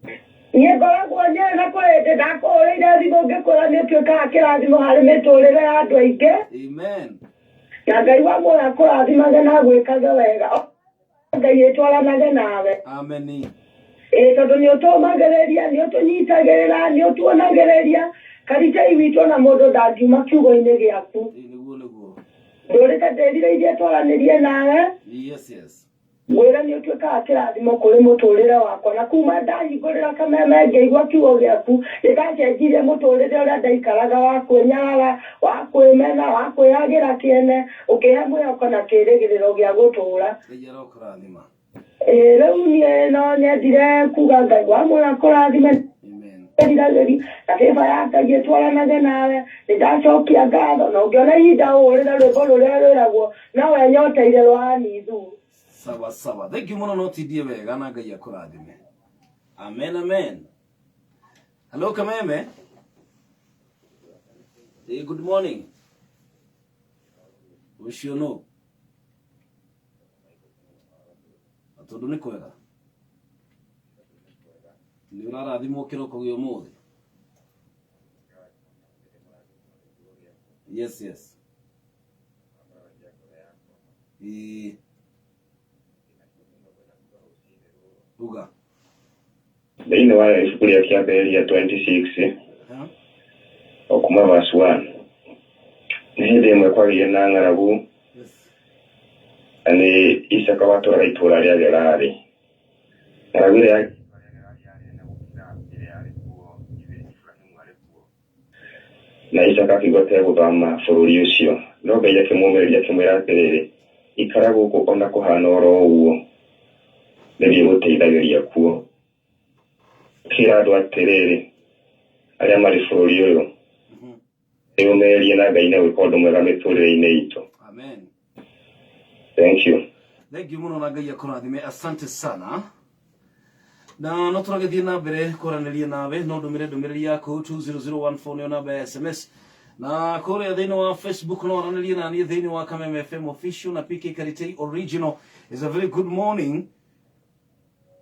Niĩ ngoragwo nyee na kũrĩ hĩndĩ ndakũhũrĩire thimũ ngĩkwĩra nĩ ũtuĩkaga kĩrathimo harĩ mĩtũrĩre ya andũ aingĩ. Amen. Na Ngai wa muoyo akũrathimage na agwĩkage wega. Ngai ĩtwaranage nawe. Ameni. Ĩĩ, tondũ nĩ ũtũmagĩrĩria, nĩ ũtũnyitagĩrĩra, nĩ ũtuonagĩrĩria. Karitei witũ ona mũndũ ndangiuma kiugo-inĩ gĩaku. Ĩ nĩguo nĩguo. Ndũrĩte ndĩrirĩirie twaranĩrie nawe. Yes. Ngwĩra nĩ ũtuĩkaga kĩrathimo kũrĩ mũtũrĩre wakwa, na kuma ndahingũrĩra kameme ngĩigua kiugo gĩaku, nĩ ndacenjirie mũtũrĩre ũrĩa ndaikaraga wa kwĩnyarara, wa kwĩmena, wa kwĩyagĩra kĩene, ũkĩhe mwĩhoko na kĩrĩgĩrĩro gĩa gũtũra. Ngai arokũrathima. Ĩĩ rĩu niĩ no nyendire kuga Ngai wamũra kũrathime. Amen. Riragĩri na bĩba ya Ngai ĩtwaranage nawe, nĩ ndacokia ngatho, na ũngĩona ihinda ũhũrĩre rwĩmbo rũrĩa rwĩragwo nowe nyoteire rwa Anithu. Sawa sawa, thank you muno, no tindie wega na Ngai akũrathime. Amen, amen. Hello Kameme. Hey, good morning. Ũcio no tondũ nĩ kwega nĩ ũrarathimwo kĩroko gĩa ũmũthĩ. Yes, yes. Ĩĩ, uga. Thĩinĩ wa ibuku rĩa Kĩambĩrĩria 26 Ha? o kuma verse 1, nĩ hĩndĩ ĩmwe kwagĩire na ng'aragu. Yes. Na nĩ Isaka watũraga itũũra rĩa Gerari. Ng'aragu ĩrĩa na Isaka akĩigua ta egũthama bũrũri ũcio, no Ngai akĩmũũmĩrĩria akĩmwĩra atĩrĩrĩ, ikara gũkũ ona kũhana oro ũguo, nĩndĩgũteithagĩria kuo. Akĩra andũ atĩrĩrĩ, arĩa marĩ bũrũri ũyũ, ĩyũmĩrĩrie na Ngai nĩegwĩka ũndũ mwega mĩtũrĩre-inĩ itũ. Amen. Thank you. Thank you muno na Ngai akũrathime, asante sana. Na no tũragĩthiĩ na mbere kwaranĩria nawe, no ndũmĩre ndũmĩrĩri yaku 20014 nĩyo namba ya SMS, na kũrĩa thĩinĩ wa Facebook no aranĩrie na niĩ thĩinĩ wa Kameme FM Official na PK Karitei Original. Is a very good morning.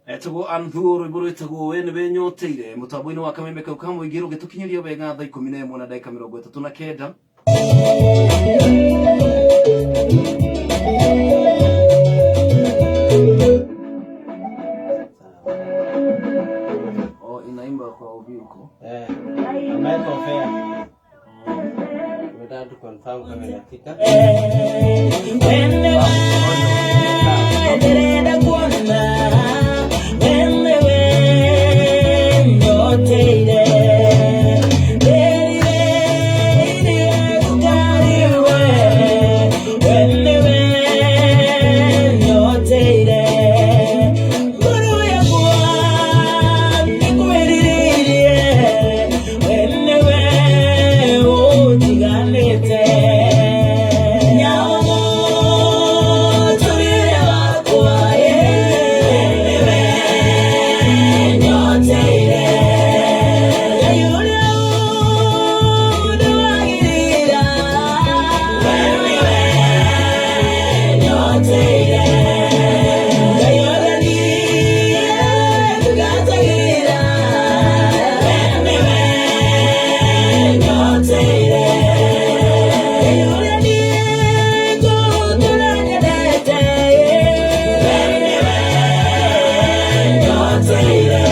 Etagwo Anthuo, rwĩmbo rwĩtagwo we nĩwe nyoteire, mũtambo-inĩ wa Kameme kau ka mũingĩ rũgĩtũkinyĩria wega thaa 11 na ndagĩka 39. Oh, inaimba kwa ubiuko. Ameweka fair. Tunataka tu confirm kama inafika. Ndĩrenda kuona wewe nyoteire, ndĩrirĩirie gũkariwe, wewe nyoteire, ngoro yakwa nĩkwĩrirĩirie, wewe ũtiganĩte. Nyao tũrĩre wakwa, wewe nyoteire, Ngai ũrĩa ũndũagĩrĩra, wewe nyoteire, Ngai ũrĩa niĩ ndungatagĩra, wewe nyoteire, Ngai ũrĩa niĩ ngũtũũra nyendete, wewe nyoteire.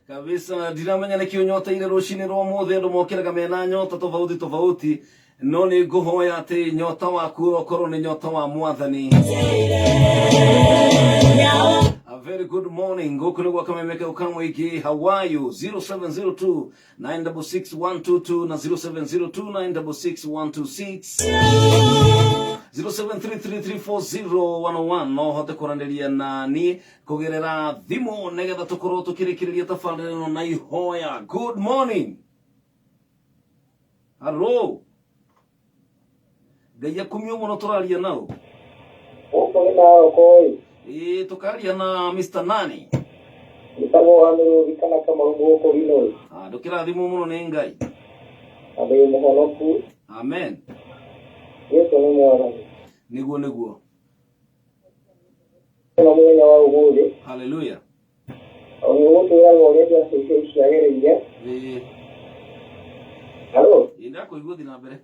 Kabisa ndiramenya nä kä å nyoteire rå cinä rwa må thä andå mokĩraga mena nyota tofauti tofauti no nä ngũhoya atä nyota waku ũrokorwo nĩ nyota wa mwathani. A very good morning. Gũkũ nĩ gwa Kameme kau ka mũingĩ. How are you? 0702 966 122 na 0702 966 126 0733340101 no hote kwaranĩria na niĩ kũgerera thimũ nĩgetha tũkorwo tũkĩrĩkĩrĩria tabarĩra ĩno na ihoya. Good morning. Hello. Ngai akumio mũno tũraria nao. Gũkũ nĩ Narok-ĩ, Ĩĩ tũkaria na Mr. Nani. njĩtagwo wa Mĩrũthi kana Kamaru gũkũ Rinũĩ, Ah, ndũkĩrathimwo mũno nĩ Ngai. na ndĩ mũhonoku, Amen. Jesũ nĩ Mwathani. Nĩguo nĩguo. Mũno mũthenya wa ũmũthĩ, Hallelujah. o nĩ ũgũtwĩraga ũrĩa ciana icio ciagereire. Ĩĩ Halo, ĩĩ ndakũigua thiĩ na mbere.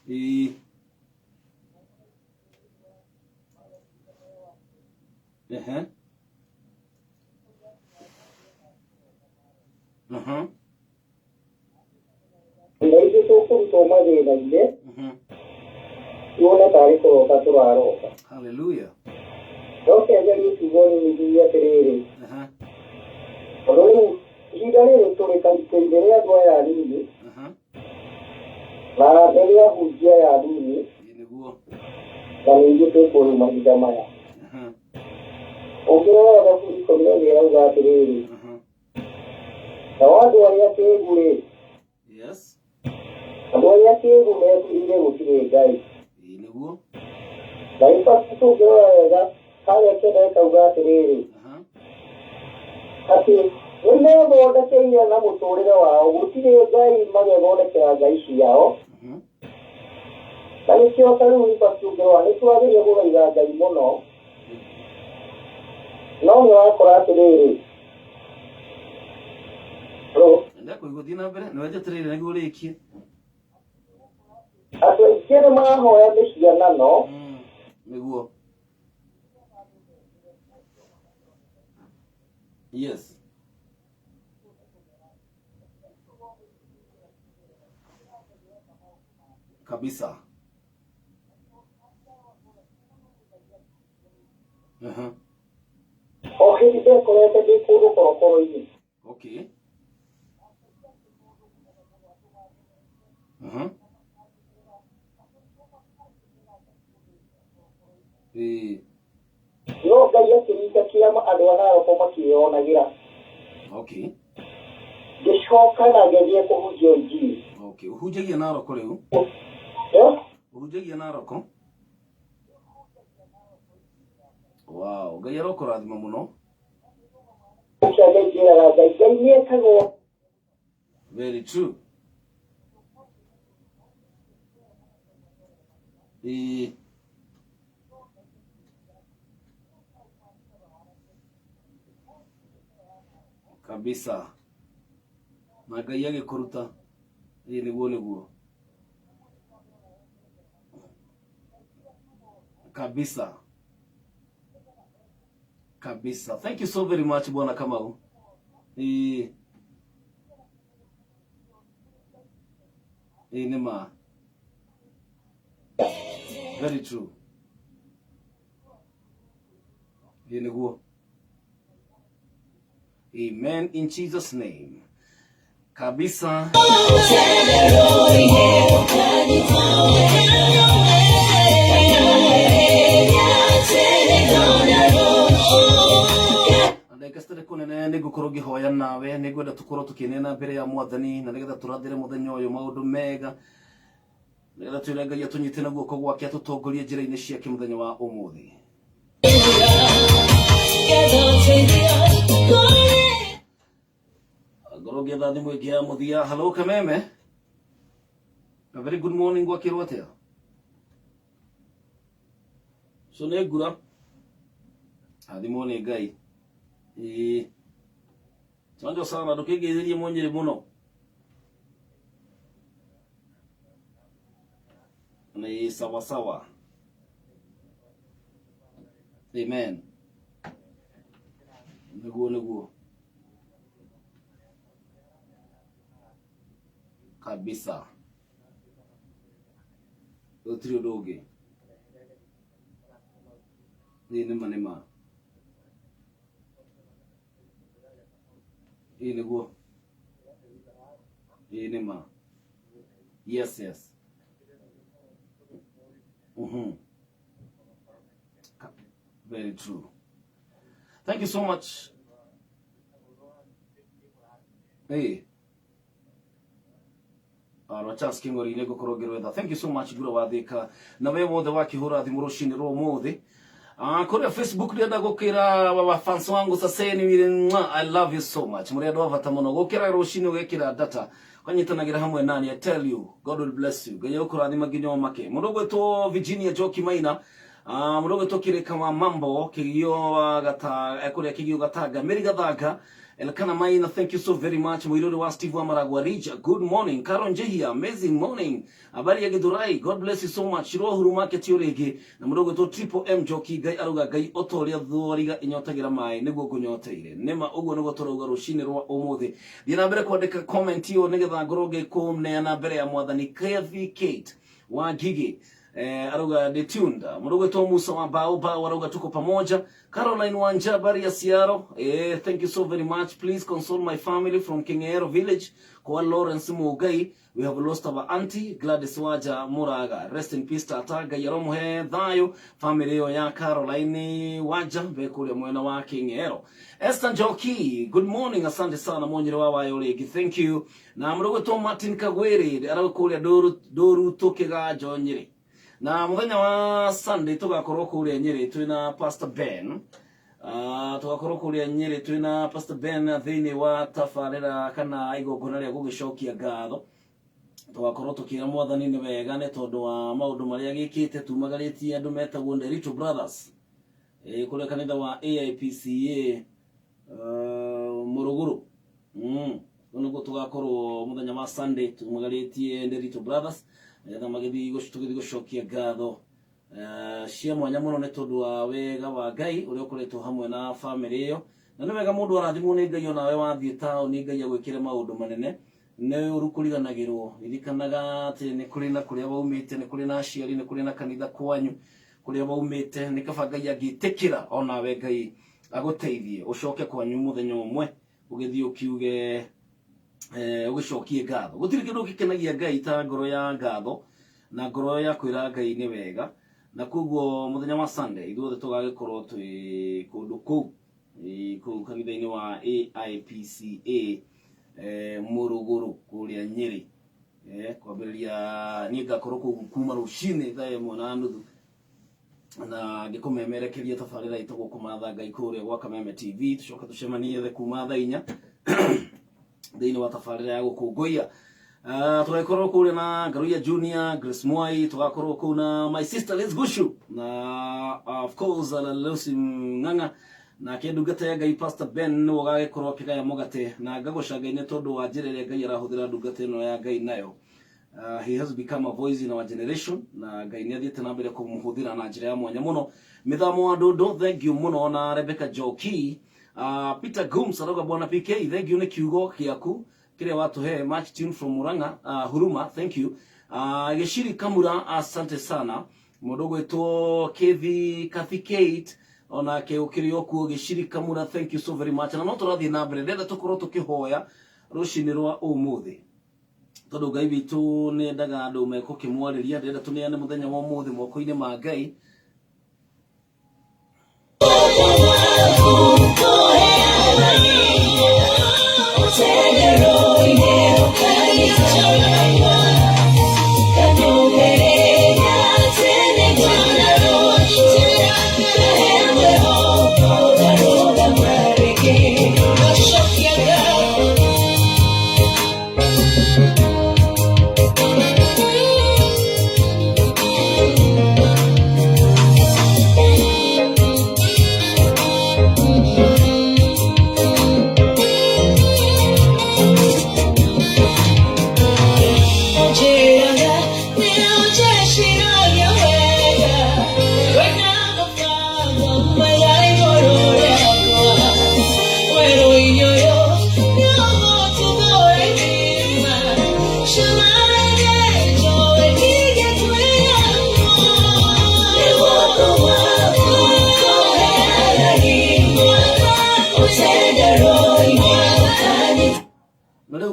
Ĩĩ. Ehe. Mhm. na ithuĩ tũkũrutwo mathĩna-inĩ, Mhm. tuone tarĩ kũrota tũrarota. Hallelujah. Ndoke njarie kiugo nini njuge atĩrĩrĩ, Aha. tondũ rĩu ihinda rĩrĩ tũrĩ kahinda-inĩ rĩa andũ aya anini, Aha. na nĩ rĩa ahunjia aya anini, Ĩĩ nĩguo. na nĩ ithuĩ twĩkuo rĩu mahinda maya. Aha. Ũngĩrora thaburi 12 ĩrauga atĩrĩrĩ, Aha. nao andũ arĩa akĩĩgu-rĩ, Yes. andũ arĩa akĩĩgu metigĩire gũtirĩ Ngai. Ĩĩ nĩguo. Na ĩbatiĩ tũngĩrora wega harĩa kĩanda ĩkauga atĩrĩrĩ, Aha. atĩ nĩmethondekeire na mũtũrĩre wao, gũtirĩ Ngai magethondekera ngai ciao. Mhm. Na nĩkĩo ta rĩu ĩbatiĩ ũngĩrora nĩtwagĩrĩire gũthaitha Ngai mũno, no nĩũrakora atĩrĩrĩ, Hello? Ndakũigua thiĩ na mbere. Nĩwe njetereire nĩguo ũrĩkie. Andũ aingĩ nĩmarahoya mĩhianano, Nĩguo. Yes. Kabisa. Aha. o hĩndĩ ndekorete ndĩ kũndũ korokoro-inĩ. Okay. Aha. Ĩĩ. No Ngai akĩringa kĩama andũ a Narok makĩyonagĩra. Okay. Ngĩcoka na ngĩthiĩ kũhunjia injiri. Okay. Ũhunjagia Narok rĩu? Eh? Ũhunjagia Narok? Wow, Ngai arokũrathima mũno. Ũkĩa Ngai njĩraga Ngai, Ngai nĩekagwo Very true. Ĩĩ. Kabisa. Na Ngai agĩkũruta. Ĩĩ nĩguo nĩguo. Kabisa. Kabisa. Thank you so very much Bwana Kamau. Ĩĩ. Ĩĩ nĩ ma. Very true. Ĩĩ nĩguo. Amen in Jesus name. Kabisa. Ndagĩka citarĩ kũnene nĩ ngũkorwo ngĩhoya nawe, nĩ ngwenda tũkorwo tũkĩneana mbere ya mwathani na nĩgetha tũrathĩre mũthenya ũyũ maũndũ mega, nĩgetha twĩre Ngai atũnyite na guoko gwake atũtongorie njĩra-inĩ ciake mũthenya wa ũmũthĩ. Ngorwo ngĩetha thimũ ĩngĩ ya mũthia. Hello Kameme. A very good morning gwakĩrwo atĩa? So nĩ ngura. Athimwo nĩ Ngai. Ĩĩ. Chanjo sana ndũkĩngeithĩrie mũnyĩrĩ mũno. Ni sawa sawa. Amen. Niguo niguo. Kabisa. Gũtirĩ ũndũ ũngĩ. Ĩĩ nĩma nĩma. Ĩĩ nĩguo. Ĩĩ nĩma. Yes yes. Mhm. Very true. Thank you so much. Hey. Arwa Charles Kingori nä ngåkorwo ngä rwetha. Thank you so much ngura wathika na we wothe wakĩhũra thimũ rũcinĩ rwa ũmũthĩ. Kũrĩa Facebook ndĩrenda gũkĩra wa fans wangu saseni wire mwa, I love you so much. Mũrĩ andũ a bata mũno gũkĩra rũcinĩ ũgekĩra data ũkanyitanagĩra hamwe nani. I tell you God will bless you. Ngai agũkũrathima nginya ũmake. Mũndũ ũgwĩtwo Virginia Njoki Maina, mũndũ ũgwĩtwo Kĩrĩka wa Mambo Kĩgio wa gata kũrĩa Kĩgio Gatanga Mary Gathanga Elkana Maina, thank you so very much. Mwiruri wa Steve wa Maragua Ridge, good morning. Karo Njehia, amazing morning. Habari ya Githurai, God bless you so much. Shiro Huru Market yo rĩngĩ na mũndũ ũgwĩtwo Triple M Njoki, Ngai arauga Ngai o ta ũrĩa thwariga ĩnyotagira maĩ nĩguo ngũnyoteire. Nĩma ũguo nĩguo tũrauga rũcinĩ rwa ũmũthĩ. Thiĩ na mbere kwandĩka comment ĩyo nĩgetha ngorwo ngĩkũneana mbere ya mwathani. Kathy Kate wa Ngigĩ arauga ndĩ tuned. Mũndũ ũgwĩtwo Musa wa Bao Bao arauga tuko pamoja. Caroline Wanja habari ya Siaro, thank you so very much. Please console my family from Kingero village kwa Lawrence Mugai. We have lost our auntie Gladys Waja Muraga. Rest in peace tata. Ngai aromuhe thayo family ĩyo ya Caroline Waja be kũrĩa mwena wa Kingero. Esther Njoki, good morning, asante sana mwonyere wa wayo rĩngĩ, thank you. Na mũndũ ũgwĩtwo Martin Kagwĩrĩ arauga kũrĩa Ndũrutũ Kĩganjo Nyĩrĩ. Na mũthenya wa Sunday tũgakorwo kũrĩa Nyĩrĩ twĩna Pastor Ben. Tũgakorwo kũrĩa Nyĩrĩ twĩna Pastor Ben thĩinĩ wa tabarĩra kana igongona rĩa gũgĩcokia ngatho. Tũgakorwo tũkĩra mwathani nĩ wega nĩ tondũ wa maũndũ marĩa agĩkĩte. Tumagarĩtie andũ metagwo Nderitu Brothers kũrĩa kanitha wa AIPCA Mũrũgũrũ. Kũu nĩkuo tũgakorwo mũthenya wa Sunday tumagarĩtie Nderitu Brothers nĩgetha magĩthiĩ tũgĩthiĩ gũcokia ngatho cia mwanya mũno nĩ tondũ wa wega wa Ngai ũrĩa ũkoretwo hamwe na family ĩyo. Na nĩ wega mũndũ arathimwo nĩ Ngai, onawe wathiĩ taũni Ngai agwĩkĩre maũndũ manene nĩ ũru kũriganagĩrwo. Ririkanaga atĩ nĩ kũrĩ na kũrĩa waumĩte, nĩ kũrĩ na aciari, nĩ kũrĩ na kanitha kwanyu kũrĩa waumĩte. Nĩ kaba Ngai angĩtĩkĩra onawe Ngai agũteithie ũcoke kwanyu mũthenya ũmwe ũgĩthiĩ ũkiuge ũgĩcokie ngatho. Gũtirĩ kĩndũ gĩkenagia Ngai ta ngoro ya ngatho na ngoro ya kwĩra Ngai nĩ wega. Na koguo mũthenya wa Sunday ithuothe tũgagĩkorwo twĩ kũndũ kũu kũu kanitha-inĩ wa AIPCA Mũrũgũrũ kũrĩa Nyĩrĩ. Kwambĩrĩria niĩ ngakorwo kũu kuma rũcinĩ thaa 1:30 na ngĩkũmemerekeria tabarĩra ĩtagwo kũmatha Ngai kũrĩa gwa Kameme TV. Tũcoke tũcemanie the kuma thaa 4 thĩinĩ wa tabarĩra ya gũkũngũiya. Tũgagĩkorwo kũrĩa na Ngaruiya Junior, Grace Mwai, tũgakorwo kũu na my sister Liz Gushu na of course Lucy Ng'ang'a nake ndungata ya Ngai Pastor Ben nĩwe ũgagĩkorwo akĩgaya mũgate. Na ngagoca Ngai nĩ tondũ wa njĩra ĩrĩa Ngai arahũthĩra ndungata ĩno ya Ngai nayo. He has become a voice in our generation na Ngai nĩ athiĩte na mbere kũmũhũthĩra na njĩra ya mwanya mũno. Mĩthamo wa Ndũndũ, thank you mũno na Rebecca Njoki. Peter Gooms arauga bwana PK, thank you nĩ kiugo gĩaku kĩrĩa watũhe. Much tune from Murang'a, Huruma, thank you. Gĩciri Kamura, asante sana. Mũndũ ũgwĩtwo Kethi Kathy Kate onake ũkĩrĩ o kuo. Gĩciri Kamura, thank you so very much. Na no tũrathiĩ na mbere, ndĩrenda tũkorwo tũkĩhoya rũcinĩ rwa ũmũthĩ tondũ Ngai witũ nĩ endaga andũ mekũkĩmwarĩria. Ndĩrenda tũneane mũthenya wa ũmũthĩ moko-inĩ ma Ngai.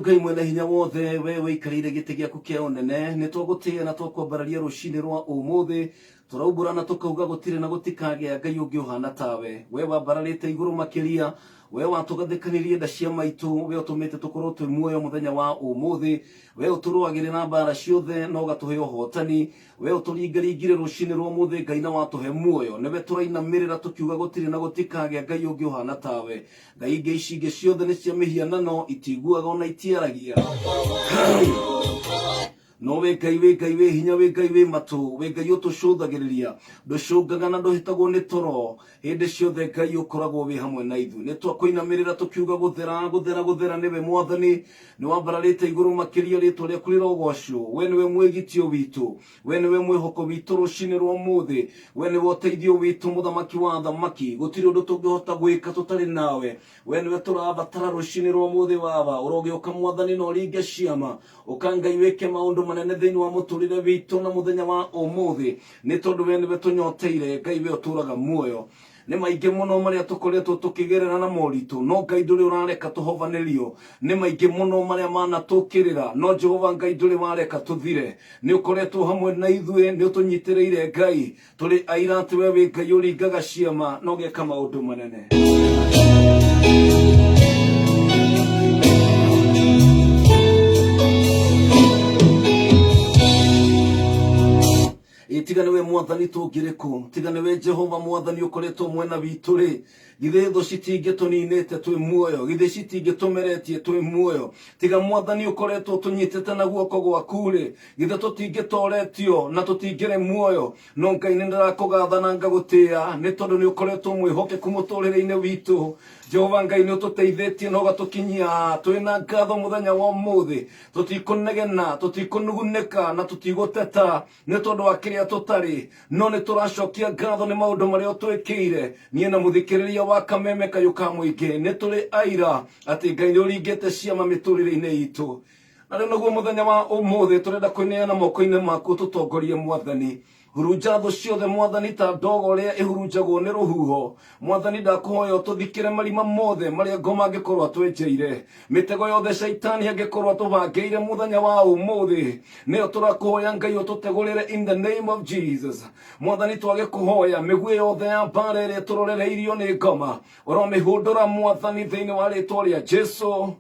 Ngai mwene hinya wothe, we wĩikarĩire gĩtĩ gĩaku kĩa ũnene, nĩ twagũtĩĩa na twakwambararia rũcinĩ rwa ũmũthĩ. Tũraumbũra na tũkauga gũtirĩ na gũtikagĩa Ngai ũngĩ ũhana tawe. We wambararĩte igũrũ makĩria, we watũgathĩkanirie nda cia maitũ, we ũtũmĩte tũkorwo twĩ muoyo mũthenya wa ũmũthĩ, we ũtũrũagĩrĩra mbara ciothe na ũgatũhe ũhotani, we ũtũringaringire rũcinĩ rwa ũmũthĩ Ngai na watũhe muoyo. Nĩwe tũrainamĩrĩra tũkiuga gũtirĩ na gũtikagĩa Ngai ũngĩ ũhana tawe. Ngai ingĩ ici ingĩ ciothe nĩ cia mĩhianano, itiguaga ona itiaragia. No wĩ Ngai, wĩ Ngai wĩ hinya, wĩ Ngai wĩ matũ, wĩ Ngai ũtũcũthagĩrĩria, ndũcũngaga na ndũhĩtagwo nĩ toro. Hĩndĩ ciothe Ngai ũkoragwo wĩ hamwe na ithuĩ. Nĩ twakũinamĩrĩra tũkiuga gũthera, gũthera, gũthera nĩwe Mwathani. Nĩ wambararĩte igũrũ makĩria, rĩtwa rĩaku rĩrogocwo. We nĩwe mwĩgitio witũ, we nĩwe mwĩhoko witũ rũcinĩ rwa ũmũthĩ, we nĩwe ũteithio witũ, mũthamaki wa athamaki. Gũtirĩ ũndũ tũngĩhota gwĩka tũtarĩ nawe. We nĩwe tũrabatara rũcinĩ rwa ũmũthĩ. Baba, ũrogĩũka Mwathani na ũringe ciama. Ũka Ngai wĩke maũndũ manene thĩinĩ wa mũtũrĩre witũ na mũthenya wa ũmũthĩ, nĩ tondũ we nĩwe tũnyoteire. Ngai we ũtũraga muoyo. Nĩ maingĩ mũno marĩa tũkoretwo tũkĩgerera na moritũ, no Ngai ndũrĩ ũrareka tũhovanĩrio. Nĩ maingĩ mũno marĩa manatũkĩrĩra, no Jehova Ngai ndũrĩ wareka tũthire. Nĩ ũkoretwo hamwe na ithuĩ, nĩ ũtũnyitĩrĩire Ngai. Tũrĩ aira atĩ we wĩ Ngai ũringaga ciama na ũgeka maũndũ manene. Ĩ tiga nĩwe Mwathani tũngĩrĩ kũ? Tiga nĩwe Jehova Mwathani ũkoretwo mwena witũ rĩ, githĩ thũ citingĩtũninĩte twĩ muoyo? Githĩ citingĩtũmeretie twĩ muoyo? Tiga Mwathani ũkoretwo tũnyitĩte na guoko gwaku rĩ, githĩ tũtingĩtoretio na tũtingĩrĩ muoyo? No Ngai nĩ ndĩrakũgatha na ngagũtĩĩa, nĩ tondũ nĩ ũkoretwo mwĩhokeku mũtũrĩre-inĩ witũ. Jehova Ngai nĩ ũtũteithĩtie na ũgatũkinyia twĩna ngatho mũthenya wa ũmũthĩ. Tũtikũnegena, tũtikũnugunĩka na tũtigũteta nĩ tondũ wa kĩrĩa tũtarĩ, no nĩ tũracokia ngatho nĩ maũndũ marĩa ũtwĩkĩire. Niĩ na mũthikĩrĩria wa Kameme Kayũ ka Mũingĩ nĩ tũrĩ aira atĩ Ngai nĩ ũringĩte ciama mĩtũrĩre-inĩ itũ. Na rĩu naguo mũthenya wa ũmũthĩ tũrenda kwĩneana moko-inĩ maku tũtongorie Mwathani. Hurunja thũ ciothe Mwathani ta ndogo ĩrĩa ĩhurunjagwo nĩ rũhuho. Mwathani ndakũhoya ũtũthikĩre marima mothe marĩa ngoma angĩkorwo atwenjeire. Mĩtego yothe shaitani angĩkorwo atũbangĩire mũthenya wa ũmũthĩ, nĩyo tũrakũhoya Ngai ũtũtegũrĩre in the name of Jesus. Mwathani twagĩkũhoya mĩguĩ yothe ya mbara ĩrĩa tũrorereirio nĩ ngoma, ũromĩhũndũra Mwathani thĩinĩ wa rĩtwa rĩa Jesu.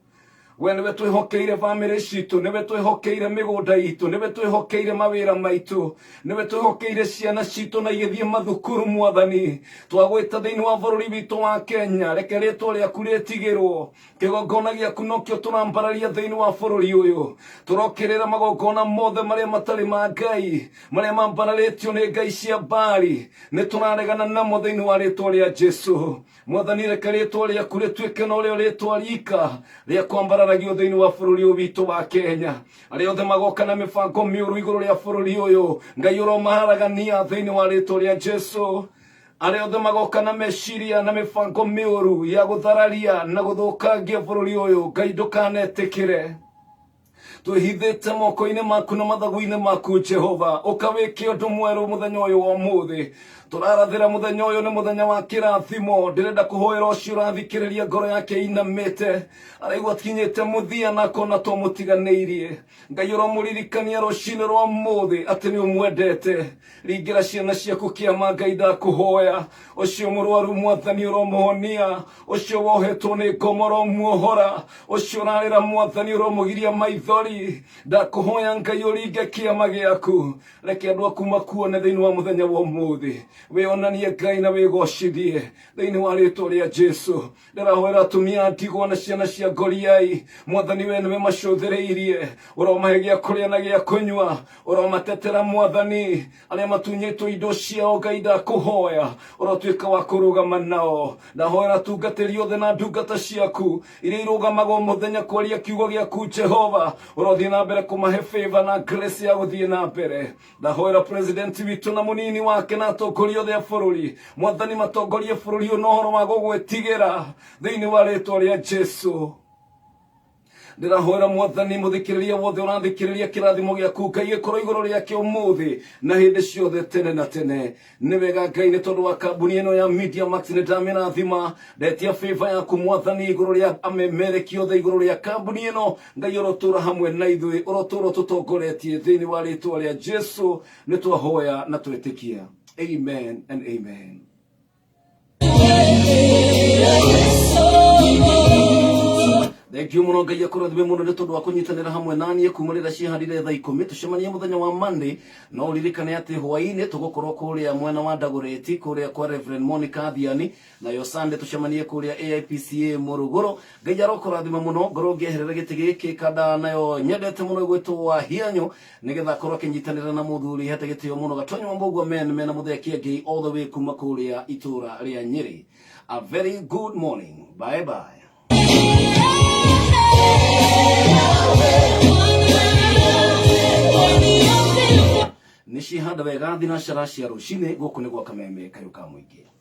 We nĩwe twĩhokeire bamĩrĩ citũ, nĩwe twĩhokeire mĩgũnda itũ, nĩwe twĩhokeire mawĩra maitũ, nĩwe twĩhokeire ciana citũ na igĩthiĩ mathukuru. Mwathani twagwĩta thĩinĩ wa bũrũri witũ wa Kenya, reke rĩtwa rĩaku rĩtigĩrwo. Kĩgongona gĩaku nokĩo tũrambararia thĩinĩ wa bũrũri ũyũ. Tũrokĩrĩra magongona mothe marĩa matarĩ ma Ngai, marĩa mambararĩtio nĩ ngai cia Baali, nĩ tũraregana namo thĩinĩ wa rĩtwa rĩa Jesu. Mwathani reke rĩtwa rĩaku rĩtuĩke norĩo rĩtwa rika rĩa kwambararagio thĩinĩ wa bũrũri ũyũ witũ wa Kenya. Arĩa othe magoka na mĩbango mĩũru igũrũ rĩa bũrũri ũyũ, Ngai ũromaharagania thĩinĩ wa rĩtwa rĩa Jesu. Arĩa othe magoka na meciria na mĩbango mĩũru ya gũthararia na gũthũkangia bũrũri ũyũ, Ngai ndũkanetĩkĩre. Twĩhithĩte moko-inĩ maku na mathagu-inĩ maku Jehova, ũka wĩke ũndũ mwerũ mũthenya ũyũ wa ũmũthĩ. Tũrarathĩra mũthenya ũyũ nĩ mũthenya wa kĩrathimo. Ndĩrenda kũhoera ũcio ũrathikĩrĩria ngoro yake inamĩte, araigua akinyĩte mũthia na akona to mũtiganĩirie. Ngai ũromũririkania rũcinĩ rwa ũmũthĩ atĩ nĩ ũmwendete. Ringĩra ciana ciaku kĩama Ngai ndakũhoya. Ũcio mũrwaru Mwathani ũromũhonia, ũcio wohetwo nĩ ngoma ũromuohora, ũcio ũrarĩra Mwathani ũromũgiria maithori. Ndakũhoya Ngai ũringe kĩama gĩaku, reke andũ aku makuone thĩinĩ wa mũthenya wa ũmũthĩ. Wĩonanie Ngai na wĩgocithie thĩinĩ wa rĩtwa rĩa Jesu. Ndĩrahoera atumia a ndigwa na ciana cia ngoriai, Mwathani we nĩwe macũthĩrĩirie, ũromahe gĩa kũrĩa na gĩa kũnyua, ũromatetera Mwathani. Arĩa matunyĩtwo indo ciao Ngai ndakũhoya ũrotuĩka wa kũrũgama nao. Ndahoera atungatĩri othe na ndungata ciaku iria irũgamaga o mũthenya kwaria kiugo gĩaku Jehova, ũrothiĩ na mbere kũmahe favor na grace ya gũthiĩ na mbere. Ndahoera president witũ na mũnini wake na atongoria othe a bũrũri, Mwathani matongorie bũrũri ũyũ na ũhoro wa gũgwĩtigĩra thĩinĩ wa rĩtwa rĩa Jesu. Ndĩrahoera Mwathani mũthikĩrĩria wothe ũrathikĩrĩria kĩrathimo gĩaku Ngai gĩkorwo igũrũ rĩake ũmũthĩ na hĩndĩ ciothe tene na tene. Nĩ wega Ngai, nĩ tondũ wa kambuni ĩno ya Media Max nĩ ndamĩrathima. Ndetia favor yaku Mwathani igũrũ rĩa amemereki othe, igũrũ rĩa kambuni ĩno. Ngai ũrotũra hamwe na ithuĩ, ũrotũra ũtũtongoretie thĩinĩ wa rĩtwa rĩa Jesu nĩ twahoya na twetĩkia. Amen and amen. Thank you muno. Ngai akũrathime mũno nĩ tondũ wa kũnyitanĩra hamwe naniĩ kuma rĩrĩa ciahandire thaa 10. Tũcemanie mũthenya wa Monday. No ũririkane atĩ hwaĩ-inĩ tũgũkorwo kũrĩa mwena wa Dagoretti, kũrĩa kwa Reverend Monica Thiani, nayo Sunday tũcemanie kũrĩa AIPCA Mũrugũrũ. Ngai arokũrathima mũno. Ngorwo ngĩeherera gĩtĩ gĩkĩ kanda nayo nyendete mũno ĩgwĩtwo wa Hianyũ, nĩgetha akorwo akĩnyitanĩra na mũthuri hete gĩtĩo mũno Gatonyo wa Mbũgua men mena mũthee Kĩengei all the way kuma kũrĩa itũra rĩa Nyĩrĩ. A very good morning. Bye bye. Nĩ cihanda wega thinacara cia rũcinĩ. Gũkũ nĩ gwa Kameme kayũ ka mũingĩ.